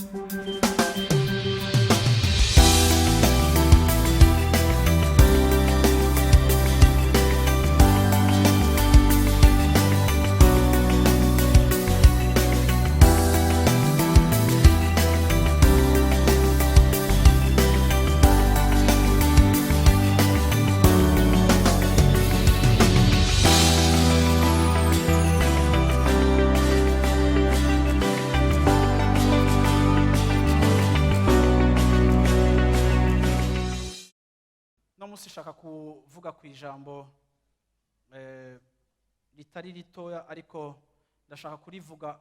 No munsi nshaka kuvuga ku ijambo ritari ritoya, ariko ndashaka kurivuga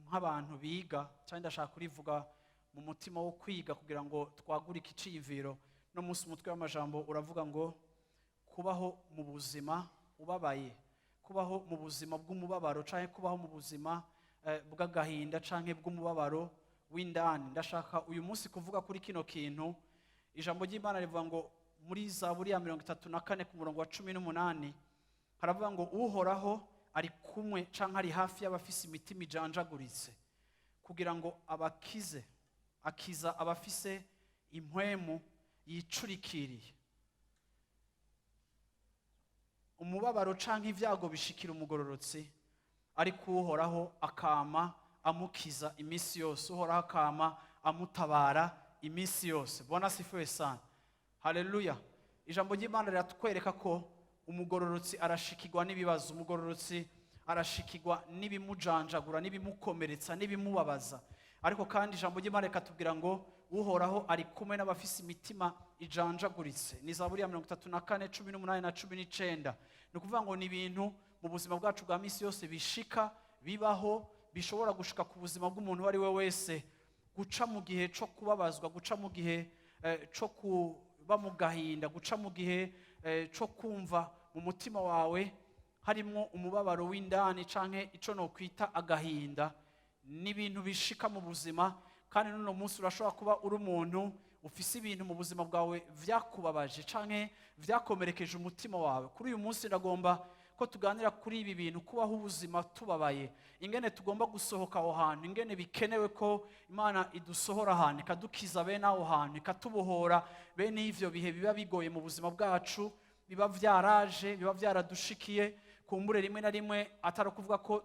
nk'abantu biga, cyangwa ndashaka kurivuga mu mutima wo kwiga kugira ngo twagure iciyumviro. No munsi umutwe w'amajambo uravuga ngo kubaho mu buzima ubabaye, kubaho mu buzima bw'umubabaro cyangwa kubaho mu buzima bw'agahinda cyangwa bw'umubabaro w'indani. Ndashaka uyu munsi kuvuga kuri kino kintu. Ijambo ry'Imana rivuga ngo muri Zaburi ya 34 ku murongo wa 18, haravuga ngo Uhoraho ari kumwe canke ari hafi y'abafise imitima ijanjaguritse kugira ngo abakize, akiza abafise impwemu yicurikiriye. Umubabaro canke ibyago bishikira umugororotsi, ariko Uhoraho akama amukiza iminsi yose, Uhoraho akama amutabara iminsi yose. Bwana asifiwe sana, haleluya. Ijambo ry'Imana riratwereka ko umugororotsi arashikirwa n'ibibazo, umugororotsi arashikirwa n'ibimujanjagura, n'ibimukomeretsa, n'ibimubabaza. Ariko kandi ijambo ry'Imana rikatubwira ngo Uhoraho ari kumwe n'abafise imitima ijanjaguritse. Ni Zaburi ya 34, 18 na 19. Ni ukuvuga ngo ni ibintu mu buzima bwacu bwa minsi yose bishika, bibaho, bishobora gushika ku buzima bw'umuntu uwo ari we wese, guca mu gihe cyo kubabazwa, guca mu gihe cyo kuba mu gahinda, guca mu gihe cyo kumva mu mutima wawe harimo umubabaro w'indani canke ico nokwita agahinda. Ni ibintu bishika mu buzima. Kandi n'uno munsi urashobora kuba uri umuntu ufise ibintu mu buzima bwawe vyakubabaje canke vyakomerekeje umutima wawe. Kuri uyu munsi ndagomba ko tuganira kuri ibi bintu, kubaho ubuzima tubabaye, ingene tugomba gusohoka aho hantu, ingene bikenewe ko Imana idusohora ahantu, ikadukiza bene aho hantu, ikatubohora bene ivyo bihe biba bigoye mu buzima bwacu, biba vyaraje, biba vyaradushikiye, kumbure rimwe na rimwe atari ukuvuga ko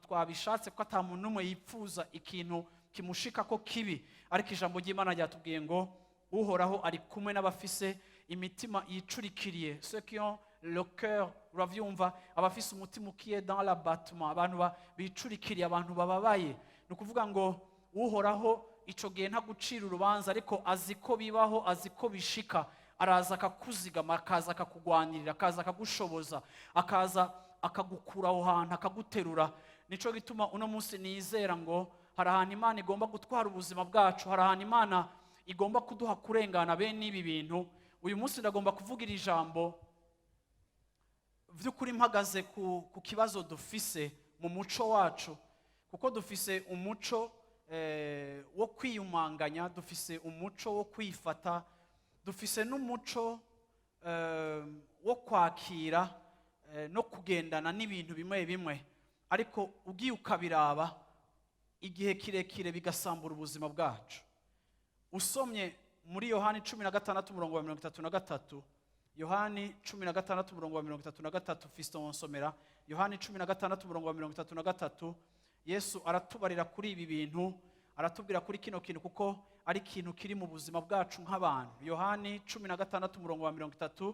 twabishatse, kuko ata muntu n'umwe yipfuza ikintu kimushika ko kibi. Ariko ijambo ry'Imana ryatubwiye ngo Uhoraho ari kumwe n'abafise imitima yicurikiriye, ceux qui ont le cœur, uravyumva, abafise umutima ukiye dans l'abattement, abantu bicurikiriye, abantu bababaye. Ni ukuvuga ngo Uhoraho ico gihe ntagucira urubanza, ariko azi ko bibaho, azi ko bishika. Araza akakuzigama, akaza akakugwanirira, akaza akagushoboza, akaza akagukura aho hantu, akaguterura. Nico gituma uno munsi nizera ngo hari ahantu Imana igomba gutwara ubuzima bwacu, hari ahantu Imana igomba kuduha kurengana bene ibi bintu. Uyu munsi ndagomba kuvuga iri jambo by'ukuri mpagaze ku kibazo dufise mu muco wacu, kuko dufise umuco wo kwiyumanganya, dufise umuco wo kwifata, dufise n'umuco wo kwakira no kugendana n'ibintu bimwe bimwe, ariko ugiye ukabiraba igihe kirekire bigasambura ubuzima bwacu. Usomye muri Yohani 16 umurongo wa 33, Yohani 16 umurongo wa 33, Fiston wansomera Yohani 16 umurongo wa 33. Yesu aratubarira kuri ibi bintu, aratubwira kuri kino kintu kuko ari ikintu kiri mu buzima bwacu nk'abantu. Yohani 16 umurongo wa 33.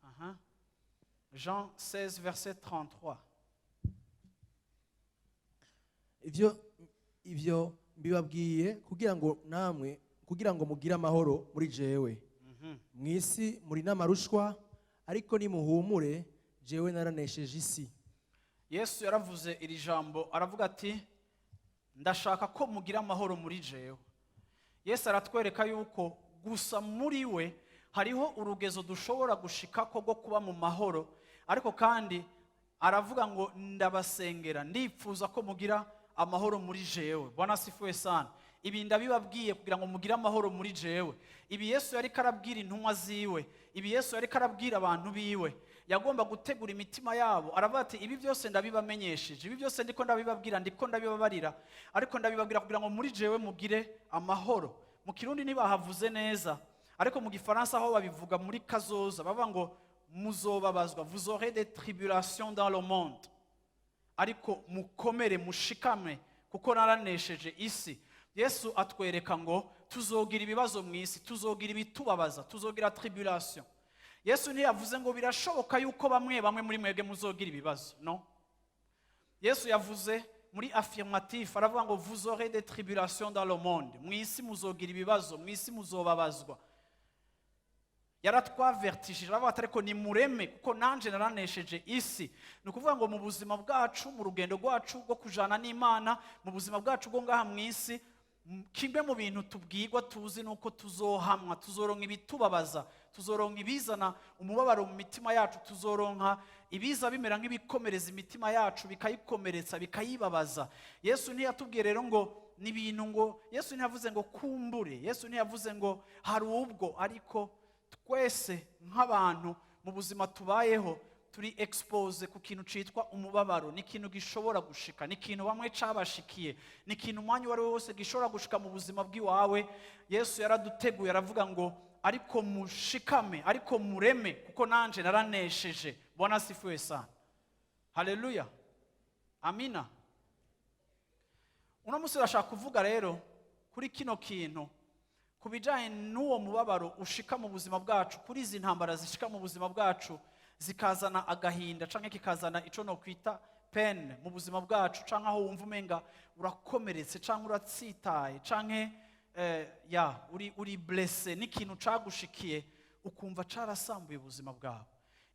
Aha. Jean 16 verset 33. Ivyo mbibabwiye kugira ngo namwe, kugira ngo mugire amahoro muri jewe. Mu isi muri n'amarushwa, ariko nimuhumure, jewe naranesheje isi. Yesu yaravuze iri jambo, aravuga ati ndashaka ko mugira amahoro muri jewe. Yesu aratwereka yuko gusa muri we hariho urugezo dushobora gushikako rwo kuba mu mahoro. Ariko kandi aravuga ngo ndabasengera, ndipfuza ko mugira amahoro muri jewe. Bwana asifiwe sana. Ibi ndabibabwiye kugira ngo mugire amahoro muri jewe. Ibi Yesu yariko arabwira intumwa ziwe, ibi Yesu yariko arabwira abantu biwe. Yagomba gutegura imitima yabo. Aravuga ati: "Ibi byose ndabibamenyesheje, ibi byose ndiko ndabibabwira, ndiko ndabibabarira, ariko ndabibabwira kugira ngo muri jewe mugire amahoro." Mu Kirundi ntibahavuze neza, ariko mu Gifaransa aho babivuga muri kazoza, bavuga ngo muzobabazwa, "Vous aurez des tribulations dans le monde", ariko mukomere, mushikame, kuko naranesheje isi. Yesu atwereka ngo tuzogira ibibazo mu isi, tuzogira ibitubabaza, tuzogira tribulation. Yesu ntiyavuze ngo birashoboka yuko bamwe bamwe muri mwebwe muzogira ibibazo. No, Yesu yavuze muri affirmatif, aravuga ngo "Vous aurez des tribulations dans le monde", mu isi muzogira ibibazo, mu isi muzobabazwa. Yaratwavertishije, aravuga ati: "Ariko nimureme, kuko nanje naranesheje isi." Ni ukuvuga ngo mu buzima bwacu, mu rugendo rwacu rwo kujana n'Imana, mu buzima bwacu bwo ngaha mu isi, kimwe mu bintu tubwirwa tuzi ni uko tuzohamwa, tuzoronka ibitubabaza, tuzoronka ibizana umubabaro mu mitima yacu, tuzoronka ibiza bimera nk'ibikomereza imitima yacu, bikayikomeretsa, bikayibabaza. Yesu ntiyatubwiye rero ngo ni ibintu ngo, Yesu ntiyavuze ngo kumbure, Yesu ntiyavuze ngo hari ubwo, ariko twese nk'abantu mu buzima tubayeho turi exposé ku kintu citwa umubabaro. Ni ikintu gishobora gushika, ni ikintu bamwe cabashikiye, ni ikintu umwanya uwo ari wo wose gishobora gushika mu buzima bw'iwawe. Yesu yaraduteguye, aravuga ngo: "Ariko mushikame, ariko mureme, kuko nanje naranesheje." Bwana asifiwe sana, haleluya, amina. Uno munsi urashaka kuvuga rero kuri kino kintu, ku bijyanye n'uwo mubabaro ushika mu buzima bwacu, kuri izi ntambara zishika mu buzima bwacu, zikazana agahinda cyangwa kikazana icyo nokwita peine mu buzima bwacu, cyangwa aho wumva umenga urakomeretse cyangwa uratsitaye cyangwa ya uri blessé n'ikintu cagushikiye, ukumva carasambuye ubuzima bwawe.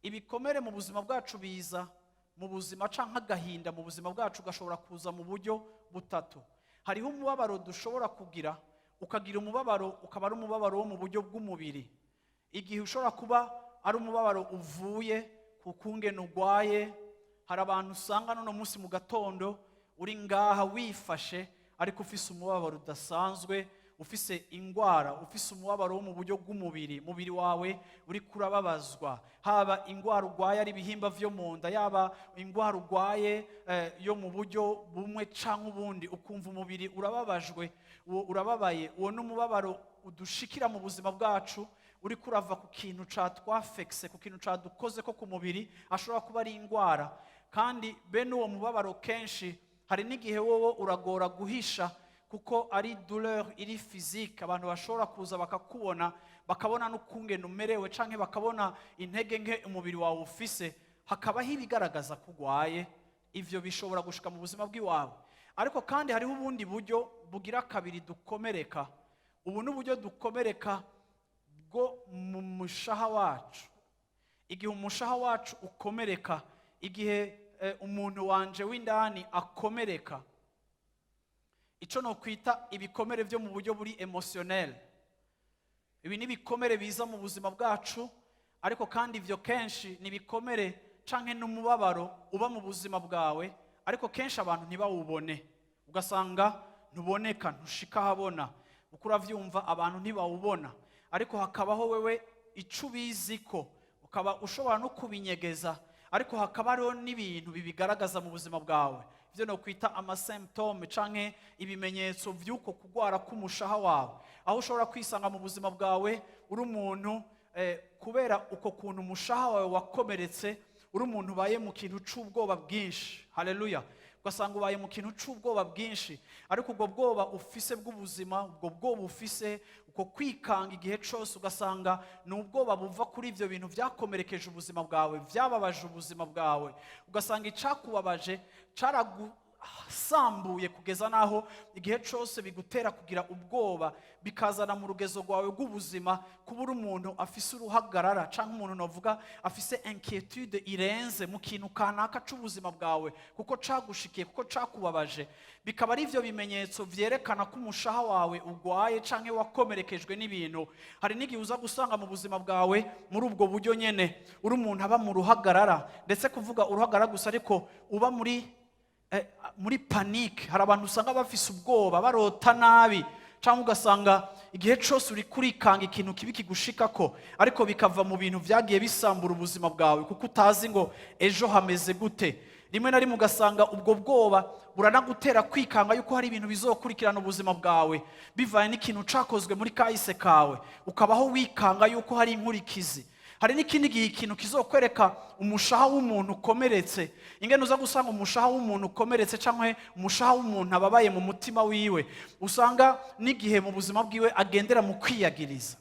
Ibikomere mu buzima bwacu biza mu buzima, canke agahinda mu buzima bwacu gashobora kuza mu buryo butatu. Hariho umubabaro dushobora kugira, ukagira umubabaro ukaba ari umubabaro wo mu buryo bw'umubiri, igihe ushobora kuba ari umubabaro uvuye ku kungene urwaye. Hari abantu usanga n'uno munsi mu gatondo uri ngaha wifashe, ariko ufise umubabaro udasanzwe, ufise ingwara, ufise umubabaro wo mu buryo bw'umubiri, umubiri wawe uri kurababazwa, haba ingwara urwaye ari ibihimba vyo mu nda, yaba ingwara urwaye yo mu buryo bumwe canke ubundi, ukumva umubiri urababajwe, uwo urababaye. Uwo ni umubabaro udushikira mu buzima bwacu, uri kurava ku kintu catwafekise, ku kintu cadukoze ko ku mubiri, ashobora kuba ari ingwara. Kandi bene uwo mubabaro kenshi hari n'igihe wowe uragora guhisha, kuko ari douleur iri physique. Abantu bashobora kuza bakakubona, bakabona n'ukungene umerewe, canke bakabona intege nke umubiri wawe ufise, hakabaho ibigaragaza ko urwaye. Ivyo bishobora gushika mu buzima bw'iwawe. Ariko kandi hariho ubundi buryo bugira kabiri dukomereka. Ubu ni uburyo dukomereka bwo mu mushaha wacu. Igihe umushaha wacu ukomereka, igihe umuntu wanje w'indani akomereka, icyo nokwita ibikomere byo mu buryo buri émotionnel. Ibi ni ibikomere biza mu buzima bwacu, ariko kandi ibyo kenshi ni ibikomere canke n'umubabaro uba mu buzima bwawe, ariko kenshi abantu ntibawubone, ugasanga ntuboneka, ntushika ahabona. Uko uravyumva, abantu ntibawubona, ariko hakabaho wewe ico ubizi ko ukaba ushobora no kubinyegeza, ariko hakaba hariho n'ibintu bibigaragaza mu buzima bwawe, ibyo no kwita ama symptômes canke ibimenyetso vy'uko kugwara k'umushaha wawe, aho ushobora kwisanga mu buzima bwawe uri umuntu kubera uko kuntu umushaha wawe wakomeretse, uri umuntu ubaye mu kintu c'ubwoba bwinshi. Haleluya! Ugasanga ubaye mu kintu c'ubwoba bwinshi, ariko ubwo bwoba ufise bw'ubuzima, ubwo bwoba ufise, uko kwikanga igihe cose, ugasanga ni ubwoba buva kuri ivyo bintu vyakomerekeje ubuzima bwawe, vyababaje ubuzima bwawe. Ugasanga icakubabaje caragusambuye kugeza n'aho igihe cose bigutera kugira ubwoba, bikazana mu rugezo rwawe rw'ubuzima kuba uri umuntu afise uruhagarara, canke umuntu novuga afise inquiétude irenze mu kintu kanaka c'ubuzima bwawe, kuko cagushikiye, kuko cakubabaje. Bikaba ari ivyo bimenyetso vyerekana ko umushaha wawe ugwaye canke wakomerekejwe n'ibintu. Hari n'igihe uza gusanga mu buzima bwawe muri ubwo buryo nyene uri umuntu aba mu ruhagarara, ndetse kuvuga uruhagarara gusa, ariko uba muri panique. Hari abantu usanga bafise ubwoba, barota nabi, cyangwa ugasanga igihe cyose bari mu kintu c'ubwoba. Igihe cyose uri kurikanga ikintu kibi kigushikako, ariko bikava mu bintu byagiye bisambura ubuzima bwawe, kuko utazi ngo ejo hameze gute. Rimwe na rimwe ugasanga ubwo bwoba buranagutera kwikanga yuko hari ibintu bizokurikirana ubuzima bwawe bivanye n'ikintu cakozwe muri kahise kawe, ukabaho wikanga yuko hari inkurikizi. Hari n'ikindi gihe ikintu kizokwereka umushaha w'umuntu ukomeretse, ingene uza gusanga umushaha w'umuntu ukomeretse cyangwa umushaha w'umuntu ababaye mu mutima wiwe, usanga n'igihe mu buzima bwiwe agendera mu kwiyagiriza.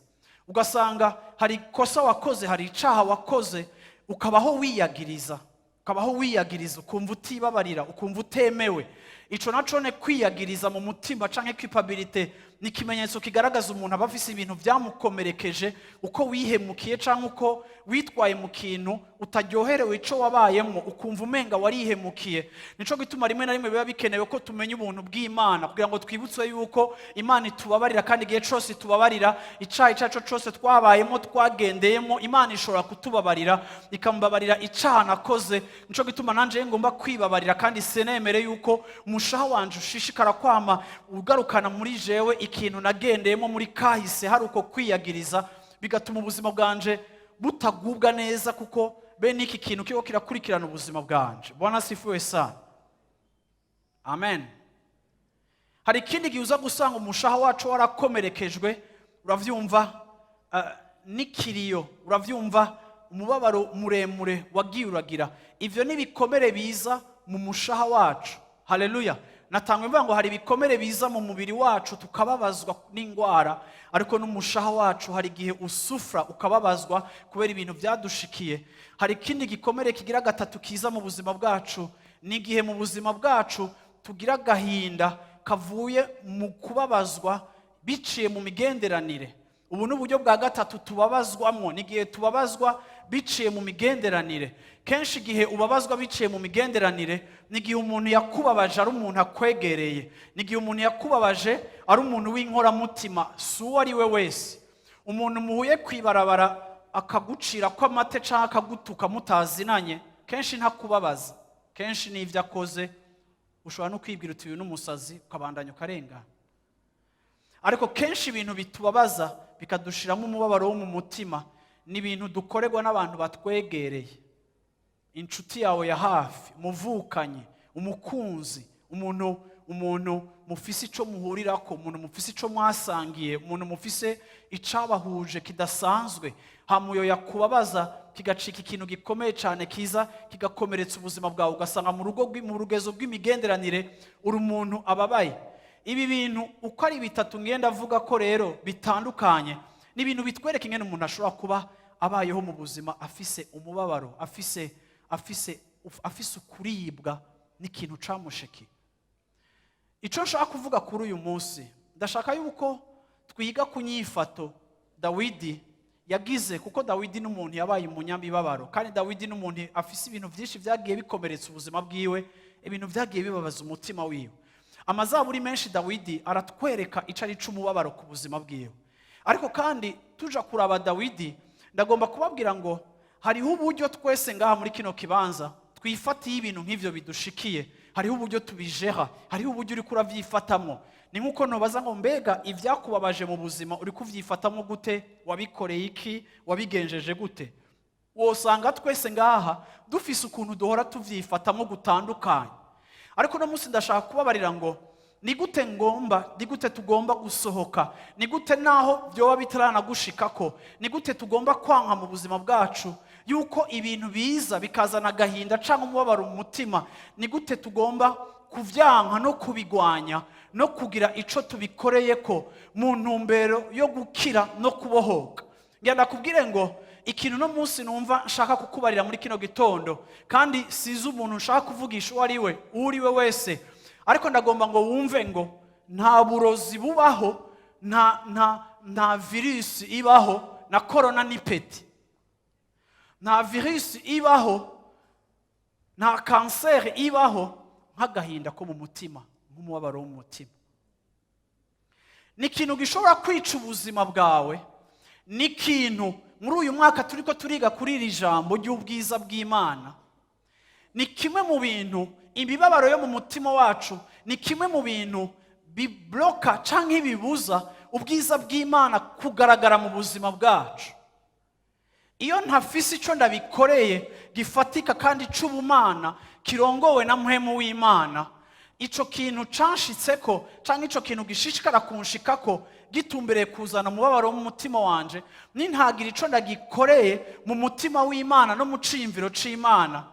Ugasanga hari ikosa wakoze, hari icaha wakoze, ukabaho wiyagiriza, ukabaho wiyagiriza, ukumva utibabarira, ukumva utemewe. Ico naco ne kwiyagiriza mu mutima canke culpabilité ni ikimenyetso kigaragaza umuntu aba afise ibintu byamukomerekeje, uko wihemukiye canke uko witwaye mu kintu utaryoherewe, ico wabayemwo ukumva umenga warihemukiye. Nico gituma rimwe na rimwe biba bikenewe ko tumenya ubuntu bw'Imana, kugira ngo twibutswe yuko Imana itubabarira, kandi igihe cose itubabarira icaha ico arico cose twabayemo, twagendeyemo. Imana ishobora kutubabarira, ikambabarira icaha nakoze. Nico gituma nanje ngomba kwibabarira, kandi sinemere yuko umushaha wanje ushishikara kwama ugarukana muri jewe ikintu nagendeyemo muri kahise, hari uko kwiyagiriza, bigatuma ubuzima bwanje butagubwa neza, kuko bene iki kintu kiriko kirakurikirana ubuzima bwanje. Bwana asifiwe sana, amen. Hari ikindi gihe uza gusanga umushaha wacu warakomerekejwe, uravyumva, n'ikiriyo, uravyumva, umubabaro muremure wagiye uragira. Ivyo ni ibikomere biza mu mushaha wacu. Haleluya! Natangwa imvuga ngo hari ibikomere biza mu mubiri wacu, tukababazwa n'indwara, ariko n'umushaha wacu hari igihe usufra, ukababazwa kubera ibintu byadushikiye. Hari ikindi gikomere kigira gatatu kiza mu buzima bwacu, ni igihe mu buzima bwacu tugira agahinda kavuye mu kubabazwa biciye mu migenderanire. Ubu ni uburyo bwa gatatu tubabazwamo, ni igihe tubabazwa biciye mu migenderanire. Kenshi igihe ubabazwa biciye mu migenderanire ni igihe umuntu yakubabaje ari umuntu akwegereye, ni igihe umuntu yakubabaje ari umuntu w'inkoramutima, si uwo ari we wese. Umuntu muhuye ku ibarabara akagucira ko amate cyangwa akagutuka mutazinanye, kenshi ntakubabaza. Kenshi n'ibyo akoze ushobora no kwibwira uti: "Uyu ni umusazi", ukabandanya ukarengana. Ariko kenshi ibintu bitubabaza, bikadushiramo umubabaro wo mu mutima, ni ibintu dukorerwa n'abantu batwegereye: inshuti yawe ya hafi, umuvukanyi, umukunzi, umuntu mufise ico muhurirako, umuntu mufise ico mwasangiye, umuntu mufise icabahuje kidasanzwe. Hamuyo yakubabaza, kigacika ikintu gikomeye cyane, kiza kigakomeretsa ubuzima bwawe, ugasanga mu rugo mu rugezo rw'imigenderanire uri umuntu ababaye. Ibi bintu uko ari bitatu ngenda avuga ko rero bitandukanye, ni ibintu bitwereka ingene umuntu ashobora kuba abayeho mu buzima afise umubabaro, afise ukuribwa n'ikintu camushekiye. Icyo nshaka kuvuga kuri uyu munsi, ndashaka yuko twiga ku nyifato Dawidi yagize, kuko Dawidi ni umuntu yabaye umunyamibabaro, kandi Dawidi ni umuntu afise ibintu byinshi byagiye bikomeretsa ubuzima bwiwe, ibintu byagiye bibabaza umutima wiwe. Amazaburi menshi Dawidi aratwereka icyo ari umubabaro ku buzima bwiwe. Ariko kandi tuja kuraba Dawidi, ndagomba kubabwira ngo hariho uburyo twese ngaha muri kino kibanza twifatiye ibintu nk'ivyo bidushikiye. Hariho uburyo tubijeha, hariho uburyo uriko uravyifatamwo. Ni nk'uko ntubaza ngo: mbega ibyakubabaje mu buzima uri kuvyifatamo gute? Wabikoreye iki? Wabigenjeje gute? Wosanga twese ngaha dufise ukuntu duhora tuvyifatamo gutandukanye. Ariko uno munsi ndashaka kubabarira ngo ni gute ngomba, ni gute tugomba gusohoka, ni gute naho byoba bitaranagushikako, ni gute tugomba kwanka mu buzima bwacu yuko ibintu biza bikazana agahinda cyangwa umubabaro mu mutima. Ni gute tugomba kuvyanka no kubigwanya no kugira ico tubikoreye ko mu ntumbero yo gukira no kubohoka. Ngenda kubwire ngo ikintu no munsi numva nshaka kukubarira muri kino gitondo, kandi sizi umuntu nshaka kuvugisha uwo ari we, uwo uri we wese, ariko ndagomba ngo wumve ngo nta burozi bubaho, nta virusi ibaho, na korona ni petit, nta virusi ibaho, nta kanseri ibaho nk'agahinda ko mu mutima, nk'umubabaro wo mu mutima. Ni ikintu gishobora kwica ubuzima bwawe. Ni ikintu muri uyu mwaka turi ko turiga kuri iri jambo ry'ubwiza bw'Imana, ni kimwe mu bintu, imibabaro yo mu mutima wacu ni kimwe mu bintu bibloka cyangwa bibuza Ubwiza bw'Imana kugaragara mu buzima bwacu, iyo ntafise icyo ndabikoreye gifatika kandi c'ubumana kirongowe na Mpwemu w'Imana, ico kintu canshitseko canke ico kintu gishishikara kunshikako gitumbereye kuzana umubabaro mu mutima wanje, nintagira ico ndagikoreye mu mutima w'Imana no mu ciyumviro c'Imana,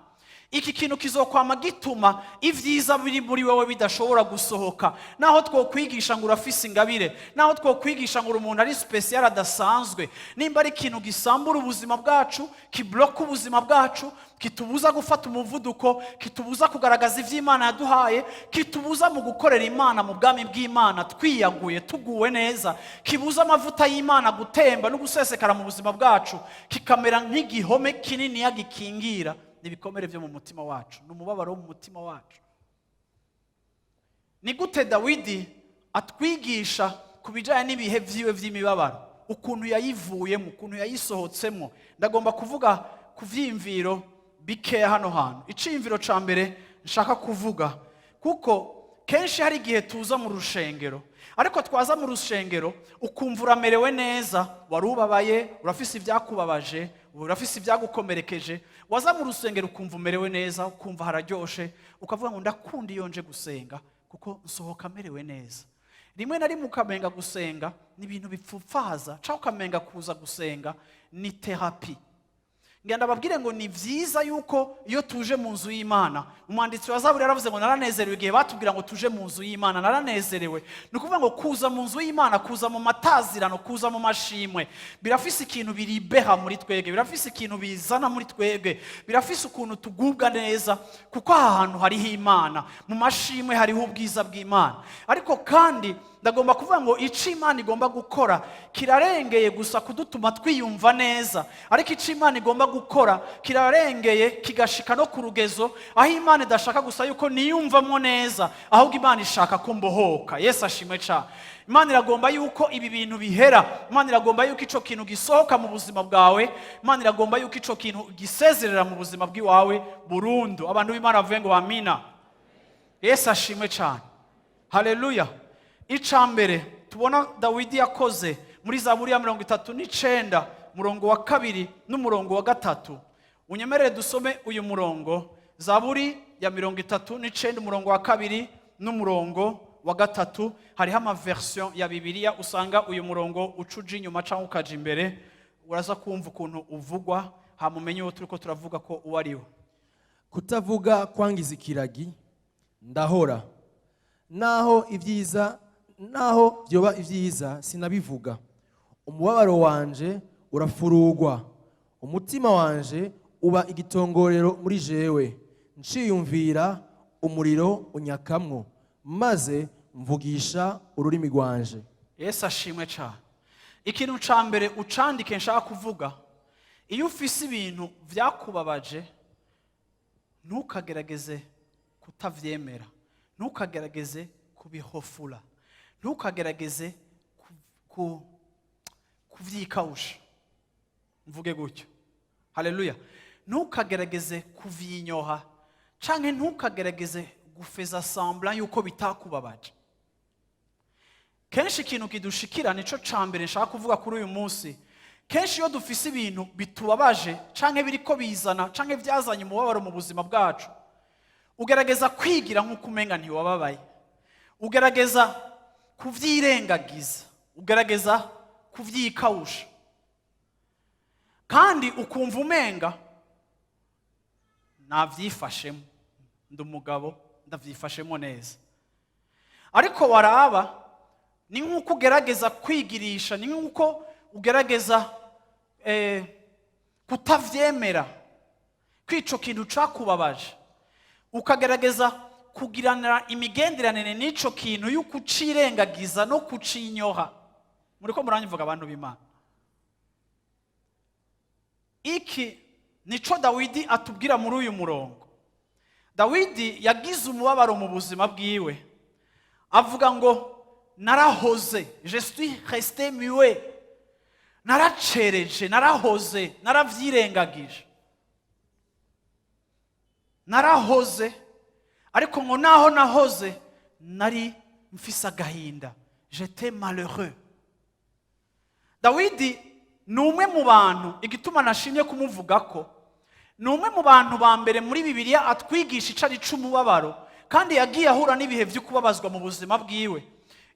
iki kintu kizokwama gituma ibyiza biri muri wowe bidashobora gusohoka. Naho twokwigisha ngo urafise ingabire, naho twokwigisha ngo uri umuntu ari spécial adasanzwe, nimba ari ikintu gisambura ubuzima bwacu, kibloka ubuzima bwacu, kitubuza gufata umuvuduko, kitubuza kugaragaza ibyo Imana yaduhaye, kitubuza mu gukorera Imana mu bwami bw'Imana twiyaguye, tuguwe neza, kibuza amavuta y'Imana gutemba no gusesekara mu buzima bwacu, kikamera nk'igihome kininiya gikingira, ni ibikomere byo mu mutima wacu, ni umubabaro wo mu mutima wacu. Ni gute Dawidi atwigisha ku bijyanye n'ibihe byiwe by'imibabaro, ukuntu yayivuyemo, ukuntu yayisohotsemo? Ndagomba kuvuga ku byiyumviro bikeya hano hantu. Iciyumviro cya mbere nshaka kuvuga, kuko kenshi hari igihe tuza mu rushengero, ariko twaza mu rushengero ukumva uramerewe neza. Wari ubabaye, urafise ibyakubabaje, urafise ibyagukomerekeje. Waza mu rusengero ukumva umerewe neza, ukumva hararyoshe, ukavuga ngo ndakunda iyo nje gusenga kuko nsohoka merewe neza. Rimwe na rimwe ukamenga gusenga ni ibintu bipfupfaza, cyangwa ukamenga kuza gusenga ni thérapie. Ngira ndababwire ngo ni byiza yuko iyo tuje mu nzu y'Imana, umwanditsi wa Zaburi yaravuze ngo naranezerewe igihe batubwira ngo tuje mu nzu y'Imana, naranezerewe. Ni ukuvuga ngo kuza mu nzu y'Imana, kuza mu matazirano, kuza mu mashimwe, birafise ikintu biribeha muri twebwe, birafise ikintu bizana muri twebwe, birafise ukuntu tugubwa neza, kuko aha hantu hariho Imana, mu mashimwe hariho ubwiza bw'Imana. Ariko kandi ndagomba kuvuga ngo icyo Imana igomba gukora kirarengeye gusa kudutuma twiyumva neza, ariko icyo Imana igomba gukora kirarengeye, kigashika no ku rugezo aho Imana idashaka gusa yuko niyumvamo neza, ahubwo Imana ishaka ko mbohoka. Yesu ashimwe cyane. Imana iragomba yuko ibi bintu bihera. Imana iragomba yuko icyo kintu gisohoka mu buzima bwawe. Imana iragomba yuko icyo kintu gisezerera mu buzima bw'iwawe burundu. Abantu b'Imana bavuye ngo amina. Yesu ashimwe cyane, haleluya. Icya mbere tubona Dawidi yakoze muri Zaburi ya 39, umurongo wa 2 n'umurongo wa 3. Unyemerere dusome uyu murongo, Zaburi ya 39, umurongo wa 2 n'umurongo wa 3. Hariho ama version ya Bibiliya usanga uyu murongo ucuja inyuma cyangwa ukaja imbere. Uraza kumva ukuntu uvugwa, hama umenye uwo turiko turavuga ko uwo ari we. Kutavuga kwangiza ikiragi, ndahora. Naho ibyiza, naho byoba ibyiza, sinabivuga. Umubabaro wanje urafurugwa, umutima wanje uba igitongorero muri jewe. Nciyumvira, umuriro unyakamwo, maze mvugisha ururimi rwanje. Yesu ashimwe cyane. Ikintu cya mbere ucandike nshaka kuvuga: iyo ufise ibintu byakubabaje, ntukagerageze kutavyemera, ntukagerageze kubihofura, ntukagerageze kuvyikawusha, mvuge gutyo. Haleluya. Ntukagerageze kuvyinyoha canke ntukagerageze gufeza semblant yuko bitakubabaje. Kenshi ikintu kidushikira, nico ca mbere nshaka kuvuga kuri uyu munsi, kenshi iyo dufise ibintu bitubabaje canke biriko bizana canke byazanye umubabaro mu buzima bwacu, ugerageza kwigira nk'uko umenga ntiwababaye, ugerageza kuvyirengagiza, ugerageza kuvyikawusha, kandi ukumva umenga navyifashemo, ndi umugabo, ndavyifashemo neza. Ariko waraba ni nk'uko ugerageza kwigirisha, ni nk'uko ugerageza kutavyemera ko ico kintu cakubabaje, ukagerageza kugiranira imigenderanire n'ico kintu y'uko ucirengagiza no kucinyoha. Muriko muranyuvuga, abantu b'Imana? Iki nico Dawidi atubwira muri uyu murongo. Dawidi yagize umubabaro mu buzima bwiwe, avuga ngo narahoze, je suis resté muet, naracereje, narahoze, naravyirengagije, narahoze. Ariko ngo naho nahoze, nari mfise agahinda, j'étais malheureux. Dawidi ni umwe mu bantu, igituma nashimye kumuvuga ko ni umwe mu bantu ba mbere muri Bibiliya atwigisha icari c'umubabaro, kandi yagiye ahura n'ibihe byo kubabazwa mu buzima bwiwe,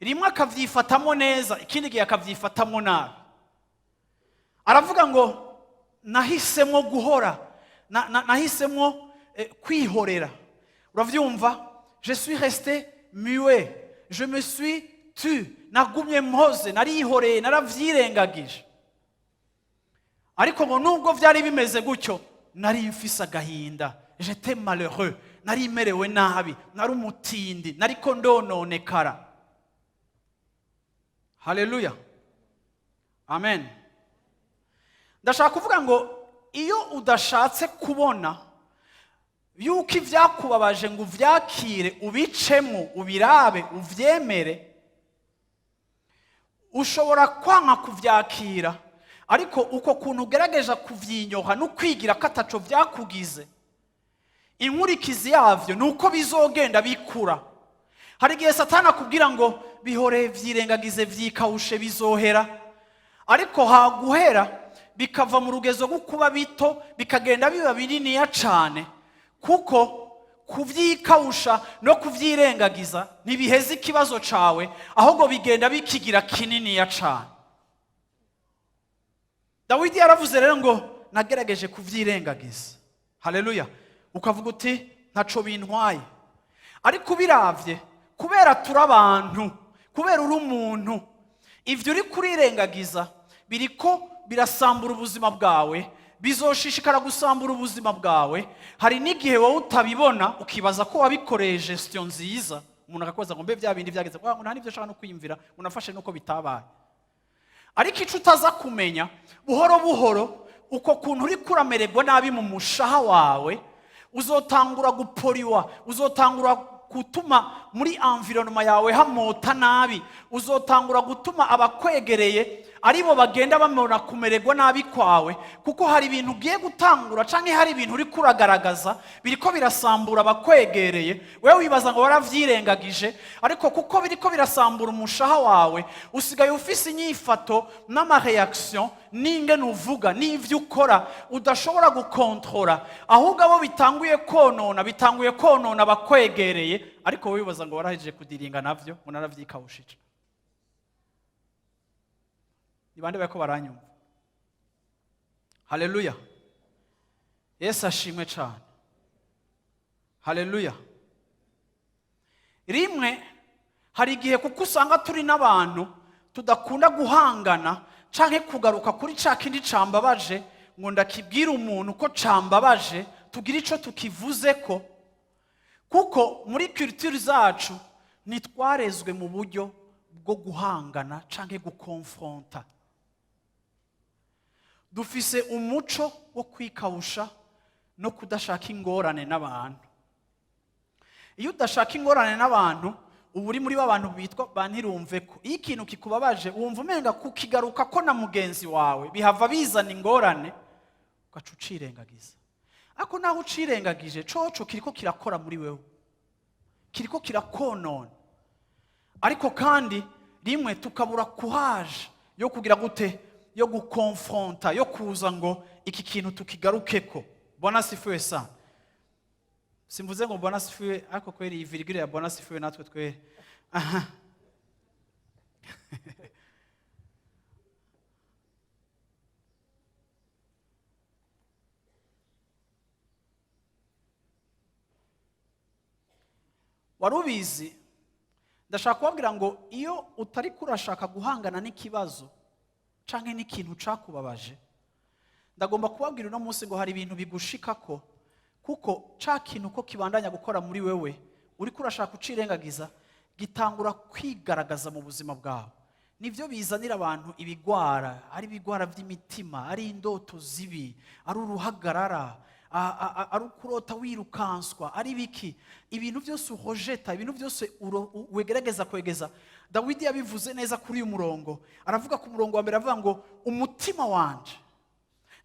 rimwe akavyifatamo neza, ikindi gihe akavyifatamo nabi. Aravuga ngo nahisemo guhora, nahisemo kwihorera. Uravyumva? Je suis resté muet, je me suis tu, nagumye mpoze, narihoreye, naravyirengagije. Ariko ngo nubwo vyari bimeze gutyo, nari mfise agahinda, j'étais malheureux, nari merewe nabi, nari umutindi, nariko ndononekara. Haleluya, amen. Ndashaka kuvuga ngo iyo udashatse kubona yuko ibyakubabaje ngo uvyakire, ubicemo, ubirabe, uvyemere, ushobora kwanka kuvyakira. Ariko uko kuntu ugerageza kuvyinyoha no kwigira ko ataco vyakugize, inkurikizi yavyo ni uko bizogenda bikura. Hari igihe Satani akubwira ngo bihore, vyirengagize, vyikawushe, bizohera. Ariko haguhera bikava mu rugezo rwo kuba bito, bikagenda biba bininiya cane, kuko kuvyikawusha no kuvyirengagiza ntibiheza ikibazo cawe, ahubwo bigenda bikigira kininiya cane. Dawidi yaravuze rero ngo nagerageje kuvyirengagiza. Haleluya. Ukavuga uti ntaco bintwaye, ariko ubiravye, kubera turi abantu, kubera uri umuntu, ivyo uri kurirengagiza biriko birasambura ubuzima bwawe, bizoshishikara gusambura ubuzima bwawe. Hari n'igihe wowe utabibona, ukibaza ko wabikoreye gestion nziza. Umuntu akakubaza ngo mbe bya bindi byageze, ngo nta n'ibyo ashaka no kwiyumvira, ngo nafashe nuko bitabaye. Ariko icyo utaza kumenya, buhoro buhoro uko kuntu uri kuramererwa nabi mu mushaha wawe, uzotangura guporiwa, uzotangura gutuma muri environnement yawe hamota nabi, uzotangura gutuma abakwegereye aribo bagenda bamona kumererwa nabi kwawe, kuko hari ibintu ugiye gutangura canke hari ibintu uri kuragaragaza biriko birasambura abakwegereye. Wewe wibaza ngo waravyirengagije, ariko kuko biriko birasambura umushaha wawe, usigaye ufise inyifato n'ama réaction n'ingene uvuga n'ivyo ukora udashobora gukontorora. Ahubwo abo bitanguye konona, bitanguye konona abakwegereye, ariko wowe wibaza ngo warahejeje kudiringa navyo, ngo naravyikawushije. Ni bande bariko baranyumva? Haleluya, Yesu ashimwe cane. Haleluya. Rimwe hari igihe, kuko usanga turi n'abantu tudakunda guhangana canke kugaruka kuri ca kindi cambabaje, ngo ndakibwira umuntu ko cambabaje, tugira ico tukivuzeko, kuko muri culture zacu ntitwarezwe mu buryo bwo guhangana canke gukonfronta. Dufise umuco wo kwikawusha no kudashaka ingorane n'abantu. Iyo udashaka ingorane n'abantu, uba uri muri ba bantu bitwa ba ntirumve ko. Iyo ikintu kikubabaje, wumva umenga kukigaruka ko na mugenzi wawe bihava bizana ingorane, ugaca ucirengagiza. Ariko naho ucirengagije, coco kiriko kirakora muri wewe, kiriko kirakonona. Ariko kandi rimwe tukabura courage yo kugira gute, yo gukonfronta, yo kuza ngo iki kintu tukigarukeko. Bwana asifiwe sana. Simvuze ngo Bwana asifiwe, ariko kweri iyi virgule ya Bwana asifiwe natwe twere. Aha, wari ubizi? Ndashaka kubabwira ngo iyo utari kurashaka guhangana n'ikibazo canke n'ikintu cakubabaje, ndagomba kubabwira uno munsi ngo hari ibintu bigushikako kuko ca kintu ko kibandanya gukora muri wewe, uriko urashaka ucirengagiza, gitangura kwigaragaza mu buzima bwawe. Nibyo bizanira abantu ibigwara, ari ibigwara by'imitima, ari indoto zibi, ari uruhagarara, ari ukurota wirukanswa, ari biki, ibintu byose uhojeta, ibintu byose wegerageza kwegeza. Dawidi yabivuze neza kuri uyu murongo. Aravuga ku murongo wa mbere, avuga ngo umutima wanje,